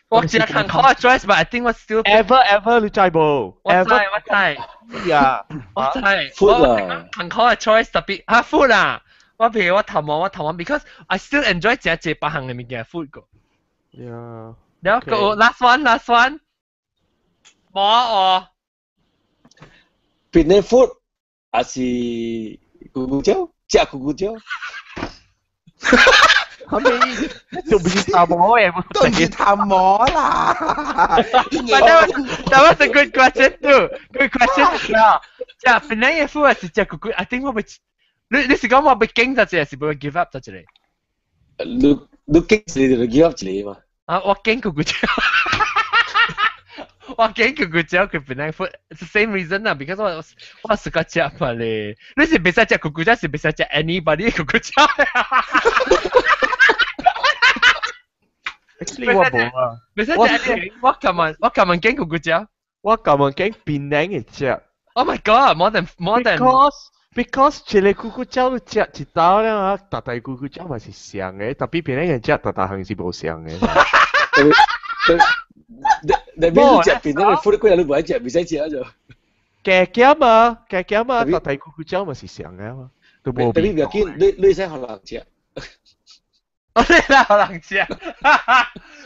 我只看好 choice, but I think 我 still ever ever 你知無？我知我知呀，我知。 Food 啦，看好 choice 特別嚇 food 啊！我譬如我頭毛我頭毛，because I still enjoy 食一別項嘅物件 food 個。 Yeah。然後個 last one last one，冇哦。檳城 food 還是咕咕蕉，食咕咕蕉。後尾就唔是頭毛嘅，都唔是頭毛啦。 But that was a good question too. Good question. 啦，食檳城嘅 food 還是食咕咕？I think 我會，你是講我會驚就一個，是會 give up 就一個？你驚一個就 give up 一個嘛？啊，我驚咕咕蕉。我驚咕咕蕉佢檳城 food. It's the same reason 啦，because 我是個食嘛咧。你是袂使食咕咕蕉，是袂使食 anybody 咕咕蕉。 Actually 我無啊，袂使食，我琴日驚咕咕蕉。我琴日驚檳城嘅食。 Oh my god! More than Because 一個咕咕蕉你食一道了啊，大大咕咕蕉嘛是上嘅，特別檳城嘅食大大項是無上嘅。你邊食檳城嘅 food 幾日你唔愛食，袂使食啊就。加減啊，加減啊，大大咕咕蕉嘛是上嘅嘛，都無特別唔要緊，你使予人食。我你啦，可能食。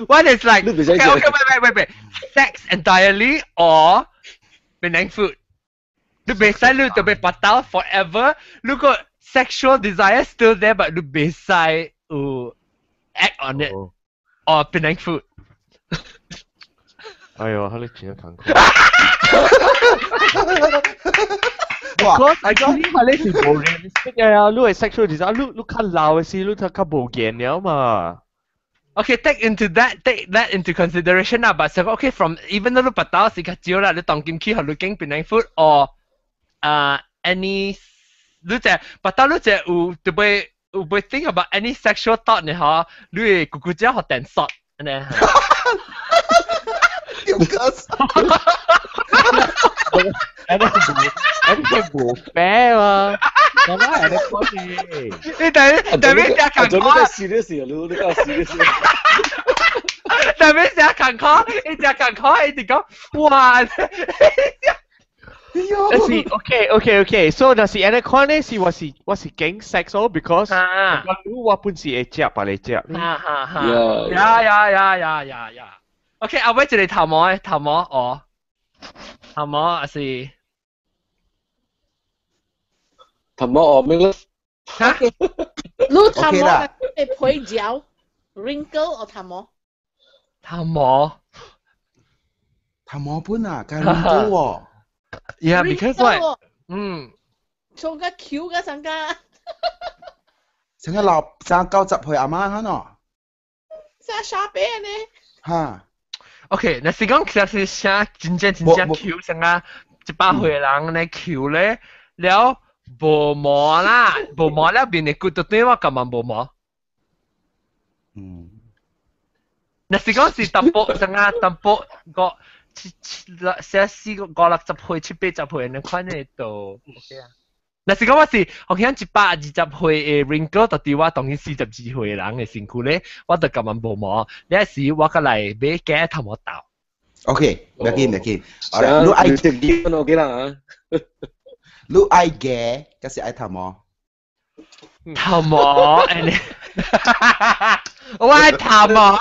What is like? 你袂使 Okay, 食。 okay, wait, wait, wait, wait. Sex entirely or Penang food? 你袂使你就被拔到 forever。如果 sexual desire still there, but 你袂使有 act on it or Penang food。哎呦，佢哋真係艱苦。哇 Because actually 佢哋是無 realistic 嘅啊，你係 sexual desire，你較老嘅時，你較較無見了嘛。 Okay, take that into consideration 啦。But so okay, from even though 你拔到是較少啦，你當今去學你經 Penang food or 啊 any 你就拔到你就有特別有會 think about any sexual thought 呢？嗬，你會咕咕只學電索呢？條歌你無 fair 嘛？咁啊，你講嘅。你等等咩只做近咩 serious 啊？你較 serious。特別只近考，一只近考，一直講哇！但是 OK OK OK，so 若是按呢款咧，是我是驚 sex 哦，because 我我本是會食，別個食。哈哈哈！呀呀呀呀呀呀！OK，後尾一個頭毛的頭毛哦，頭毛還是頭毛哦，咩咧？嚇？你頭毛會皮膠 wrinkle 或頭毛？頭毛，頭毛本啊，加 wrinkle 喎。 Yeah, because what？嗯，做個 Q 嘅成個，成個老成90歲阿媽嚇喏。成傻啤呢？嚇。 OK，若是講其實是啥真正真正 Q 成啊100歲人咧 Q 咧，了無毛啦，無毛了面的骨就對我感覺無毛。嗯。若是講是淡薄成啊淡薄個七七六寫四個五六十歲七八十歲那款的就 OK 啊。若是講我是好像120歲的 wrinkle，就對我當今42歲的人的身軀咧，我就感覺無毛。你時我過來買假頭毛豆。 OK，唔要緊唔要緊。好啦，你愛食 OK 啦。你愛假，還是愛頭毛？頭毛，我愛頭毛。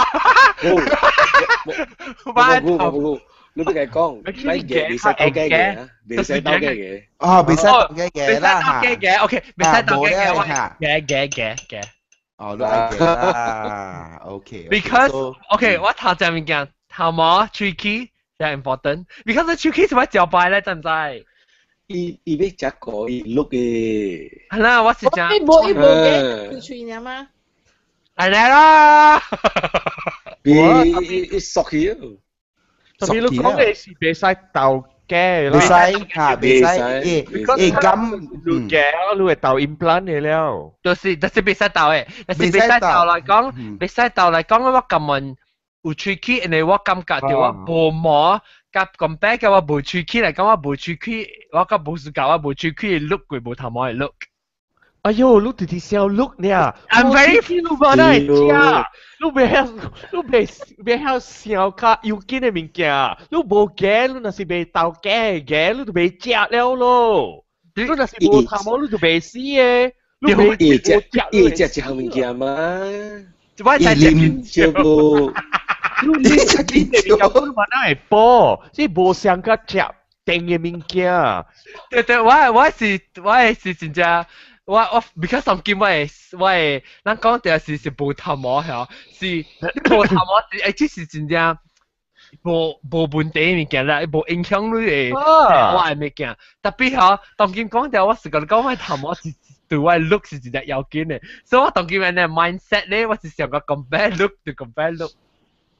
我愛頭毛。你都係講，咪嘅，未使鬥雞嘅，未使鬥雞嘅。哦，未使鬥雞嘅啦嚇。未使鬥雞嘅，OK，未使鬥雞嘅，嘅嘅嘅嘅。哦，你愛嘅啦，OK。 Because OK，我頭前面講頭毛、喙齒真 important。Because 喙齒是我招牌咧，知唔知？伊伊要食個伊碌嘅。係啦，我是講。伊無伊無嘅喙齒嘛？係啦。伊伊伊縮去。特別你講嘅是袂使鬥假啦，袂使嚇，袂使，誒咁你假，你會鬥 implant 嘅了。就是袂使鬥嘅，但是袂使鬥來講，袂使鬥來講，我感覺有喙齒，因為我感覺到我無毛，佮 compare 佮我無喙齒來講，我無喙齒，我佮無事教我無喙齒 look 過無頭毛的 look。哎喲，你直直笑 look 呢？I'm very 你嘛哪會食？你袂曉，你袂曉想較要緊的物件。你無驚，你若是袂鬥驚驚，你就袂食了咯。你若是無頭毛，你就袂死的。你袂伊食，伊食一項物件嘛？我才食啉少無。你食緊的物件，你嘛哪會飽？這無相甲食定的物件。對對，我是真正。我 because 當今我會，咱講的是無頭毛嚇，是無頭毛是欸，這是真正無問題的物件啦，無影響你的我的物件。特別吼，當今講著，我是共你講，我頭毛是對我 look 是真正要緊的，所以我當今的 mindset 咧，我是想講 compare look to compare look。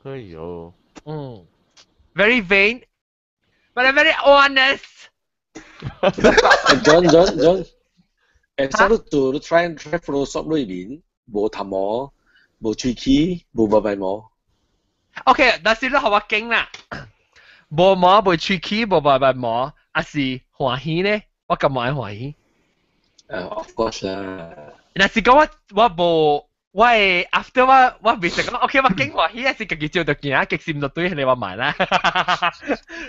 哎喲，very vain，but I'm very honest。 John John John。誒，你做你 try try Photoshop 裏面無頭毛、無喙齒、無白白毛。 OK，但是你予我揀啦，無毛、無喙齒、無白白毛，還是歡喜呢？我感覺愛歡喜。 Of course 啦。若是講我無我會 after 我未食講 OK，我揀歡喜，還是家己照著行，激心就對彼個我買啦。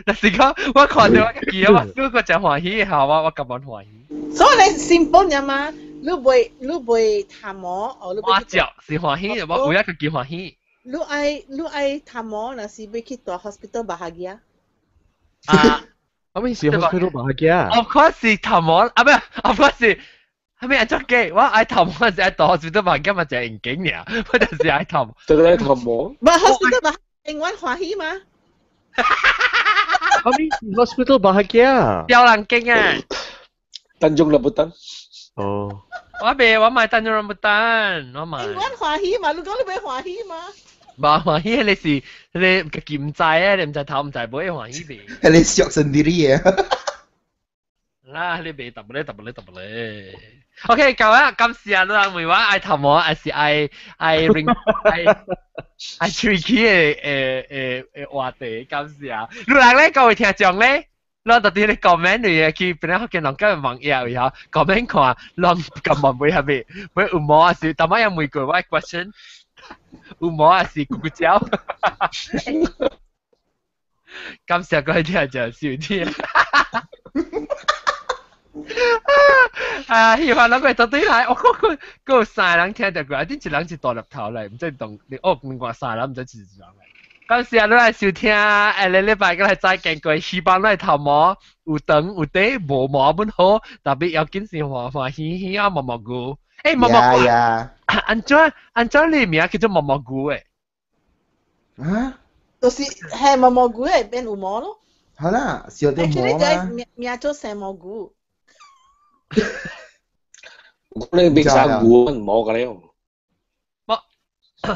若是講我看著我家己，我小個真歡喜，嚇我感覺歡喜。所以你 simple 爾嘛，你袂頭毛，哦，你我照是歡喜，我有影家己歡喜。你愛頭毛，若是欲去蹛 hospital bahagia。啊，啥物是 hospital bahagia？ Of course 是頭毛，啊，不，of course 是。係咪按怎計？我愛頭毛是愛蹛 hospital bahagia 嘛，就係應景爾，我就是愛頭毛。對對，頭毛。唔 hospital bahagia 永遠歡喜嘛？啥物 hospital bahagia？刁人經啊！ Tanjung Rambutan。哦。我袂，我買 Tanjung Rambutan，我買。永遠歡喜嘛？你講你袂歡喜嘛？無歡喜，你是你家己毋知啊，你毋知頭毋知尾歡喜袂？係你 syok sendiri 啊！啦，你袂特別咧，特別咧，特別咧。OK，夠啦，感謝啊，你人問我愛頭毛還是愛 ring 愛喙齒的話題，感謝啊。你人咧，各位聽眾咧，咱特佇咧 comment 裏去，本來福建人個網頁裡吼，comment 看，人咁問會係咪？會有毛還是？逐擺有問過我 question，有毛還是咕咕叫？感謝各位聽眾收聽。啊！喜歡攏會到對來，我閣閣有三個人聽著過，啊！頂一人是大粒頭來，毋知當你哦，另外三個人毋知是一人來。感謝你來收聽，下個禮拜閣來再見過。希望你頭毛有長有短，無毛本好，特別要緊是歡歡喜喜啊，毛毛菇。欸，毛毛菇。按怎你名叫做毛毛菇的？啊？就是係毛毛菇會變有毛咯。好啦，燒啲毛嘛。名做生毛菇。你變啥菇毛個了？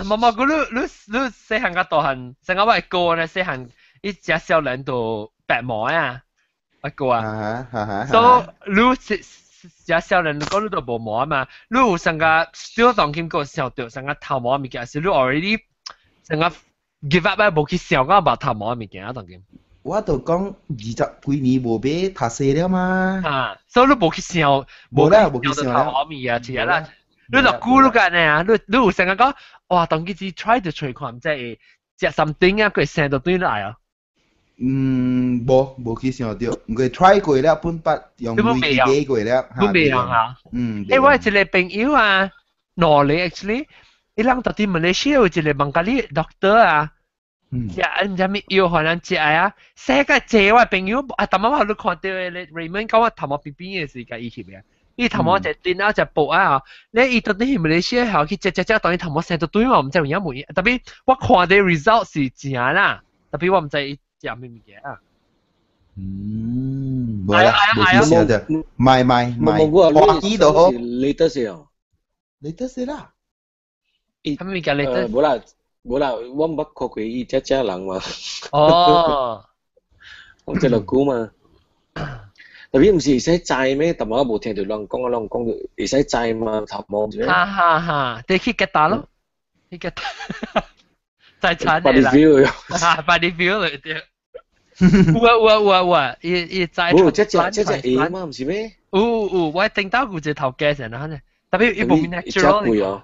毛毛菇，你細漢甲大漢，成個我哥呢細漢，伊食少年就白毛啊，我哥啊，所以你食少年，你講你都無毛嘛，你有成個 still 當今個想著成個頭毛物件，是你 already 成個 give up 啊，無去想講白頭毛物件啊，當今。我就講20幾年無買讀冊了嘛。啊，所以你無去想，無啦，無去想頭毛物啊，是啊啦。你就估你個呢啊？你有成個講，哇！當佢只 try 就揣看，毋知會食 something 啊，佢會生到對來啊。無去想著，毋過 try 過了，本捌用鐳去買過了，都袂用啊。欸，我有一個朋友啊，兩個 actually，伊人到佇馬來西亞有一個孟加拉 doctor 啊，食毋知物藥，予人食啊，生甲濟我朋友啊，逐擺我予你看著的 Raymond 講我頭毛邊邊的是共伊翕的。伊頭毛一頂啊，一薄啊，咧伊到底去馬來西亞後去食食食，當伊頭毛生到對嘛，毋知有影無影。特別我看的 result 是正啦，特別我毋知伊食啥物物件啊。無啦，無去想著，買買買，歡喜就好。 latest 哦，latest 啦。啥物物件 latest？無啦，無啦，我毋捌看過伊遮遮人嘛。哦，我這落久嘛。特別毋是會使摘咩？但我無聽著人講啊，人講著會使摘嘛，頭毛是咩？哈哈哈，你去吉打咯，去吉打，摘殘的啦。 Body feel 哈，body feel 嚟對。有啊有啊有啊有啊，伊伊知。無，這隻這隻鞋嘛，毋是咩？有有，我頂到有一個頭家成啦，特別伊無 natural 貴哦。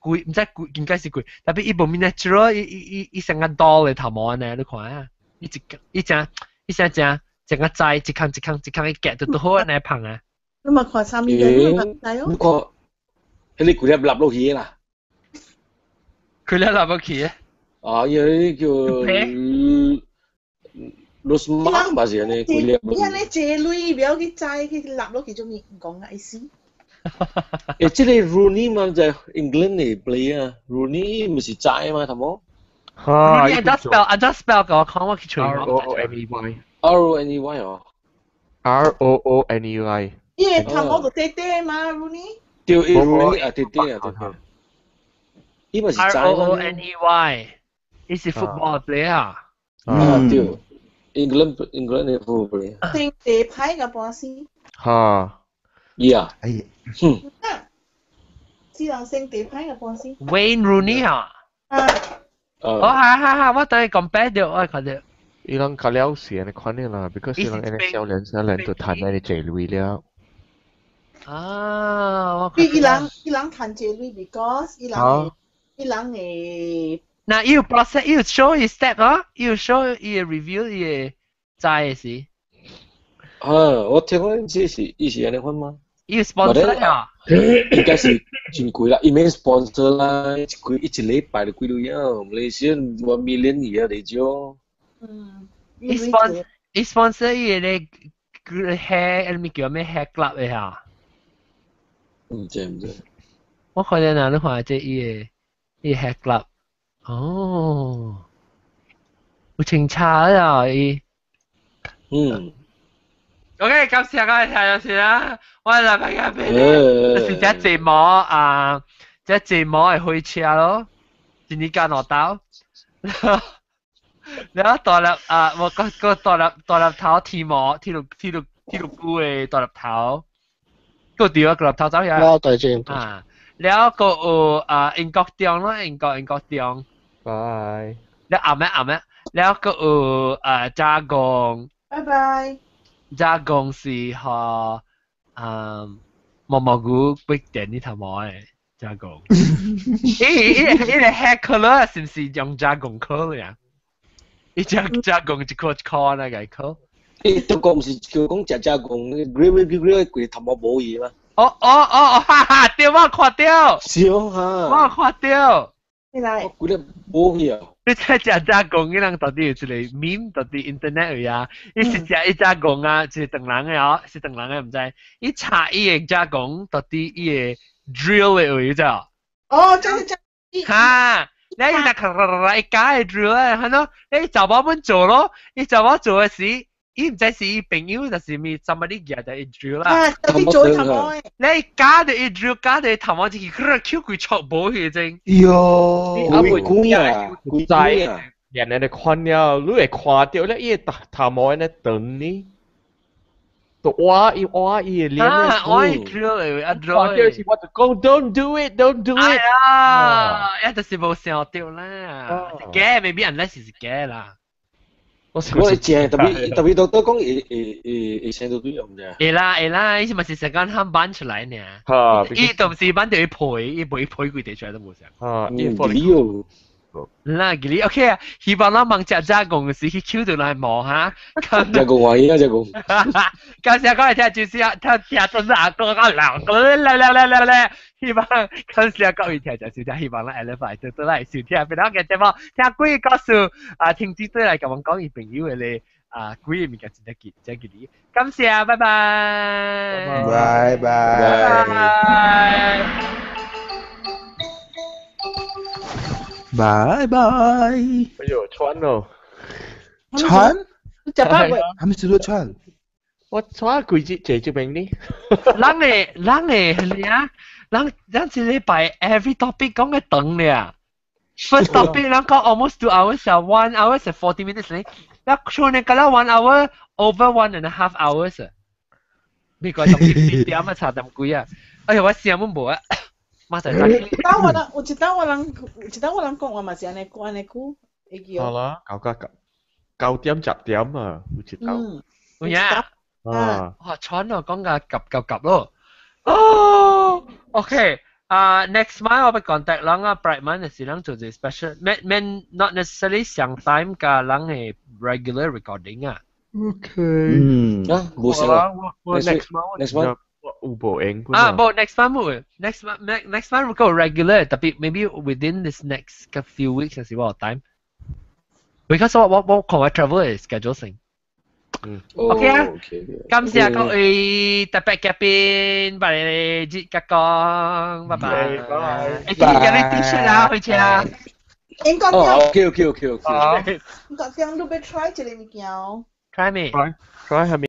貴，毋知貴，應該是貴。特別伊無 natural，伊伊伊伊成個 doll 的頭毛呢，你看啊，伊一伊正伊成正成個栽一空一空一空，伊夾就拄好按呢捧啊。你嘛看啥物嘅？你嘛知哦。你看，彼個規粒立落去啦。規粒立落去啊？啊，伊個叫羅斯馬嘛是按呢，規粒。你按呢借鐳，不要去摘去立落去做咩？講啊意思。誒，這個 Rooney 嘛就 England 的 player 啊，Rooney 毋是知嘛，頭無？哈，Rooney 按怎 spell 按怎 spell 給我看，我去揣。 R O O N E Y。 R O N E Y 哦。 R O O N E Y。伊個頭毛就短短嘛，Rooney。對，伊 Rooney 啊，短短啊，對對。伊嘛是 R O O N E Y，伊是 football player。啊，對，England England 的 football player。定地牌個波斯。哈。伊啊。哎。嗯。只能升地牌個波斯。 Wayne Rooney 啊。啊。哦，哈哈哈！我等下 compare 到，我看到。伊人較了是按呢款的啦，because 伊人按呢少年少年就趁按呢濟鐳了。啊，我伊伊人伊人趁濟鐳，because 伊人伊人會。嗱，伊有 process，伊有 show 伊 step 啊，伊有 show 伊 review 伊知的是。啊，我聽講這是伊是按呢款嗎？伊有 sponsor 啊？應該是真貴啦，伊免 sponsor 啦，一幾一禮拜就幾鐳啊，馬來西亞 1 million 而啊嚟少。嗯。伊 sponsor 伊 sponsor 伊個個 hair，咪叫咩 hair club 的嚇？毋知毋知。我看見哪，你看這伊個伊 hair club，哦，有清查啊伊。嗯。 OK，感謝各位聽咗先啦，我係禮拜日俾你，是隻節目啊，隻節目係火車咯，一年間落刀，然後大粒啊，我個個大粒大粒頭天毛，天路天路天路菇的大粒頭，個對啊，個粒頭走起來。我對正。啊，然後個有啊英國中咯，英國英國中。拜。了後咩後咩，了個有啊加工。拜拜。加工是和嗯毛毛菇不點你頭毛的加工。伊伊伊個 hair color 是毋是用加工 color 呀？伊加加工一顆一顆那個顆。伊中國毋是叫講食加工，grill grill grill 規頭毛無去嗎？哦哦哦，哈哈，對，我看到。是哦哈。我看到。你來。我規個無去啊。你睇食加工，伊人到底有一個 meme，到底 internet 位啊？伊是食一隻公啊，是唐人的哦，是唐人的，毋知。伊查伊個加工，到底伊個 drill 的位者。哦，這這。哈！你伊若咔啦啦啦，伊加個 drill 咧，係咯，你查某本做咯，伊查某做的時，伊毋知是伊朋友，就是咪怎麼你舉著伊 drill 啦。啊，特別做頭毛的。你加著伊 drill，加著伊頭毛，就是佢 Q 規戳無去真。喲，啊，貴啊，貴啊！人哋看了，你會看到咧，伊個頭毛按呢長呢，就挖伊挖伊個臉。啊，我伊 drill 的，啊 drill。看到是我就講，Don't do it，don't do it。哎呀，一就是無想到啦，假 maybe unless 是假啦。我我正特別特別都都講會會會會生到對唔知。會啦會啦，伊是咪是成間喊搬出來呢？伊都毋是搬到伊皮，伊袂皮規地出來都無啥。啊，伊哦。啦，記你 OK 啊，希望咱問食加工時去 Q 到來摸哈。加工懷疑啊，加工。感謝各位聽，就是啊，聽聽真阿哥個老哥來來來來來，希望感謝各位聽眾收聽，希望咱下禮拜就倒來收聽，別當嘅節目，聽鬼故事啊，聽眾對來共阮講伊朋友的咧啊，鬼的物件真正記，真記你。感謝，拜拜。拜拜。拜。拜拜。哎呦，穿咯！穿？食飽未？還沒吃到穿。我穿幾節坐這邊呢？人的人的係啊，人人一禮拜 every topic 講嘅長咧。First topic 人講 almost 2 hours 啊，1 hour and 40 minutes 咧。那去年講了 1 hour over 1.5 hours。美國同啲點啊差咁貴啊！哎呀，我聲都無啊。馬上當我人，有一當我人，有一當我人講話嘛是按呢按呢久，會記好啦，搞搞搞。9點10點啊，有一道。有影。啊！哇，喘咯，講甲夾夾夾咯。哦，OK。啊，next month 我會 contact 人啊，Bright month 是人做一個 special，免免 not necessarily 上 time 加人嘅 regular recording 啊。 OK。啊，冇事啦。我 next month next month 我有無閒。啊，無 next month 冇，next month next month 個 regular，特別 maybe within this next few weeks 是我 time。Because 我我我看我 travel 嘅 schedule 先。OK 啊，感謝各位特別嘉賓，拜你節吉講，拜拜。拜。誒，今日你 T-shirt 啊，去車。應該哦，OK。應該點你欲 try 這个物件哦。 Try 咩？Try 係咪？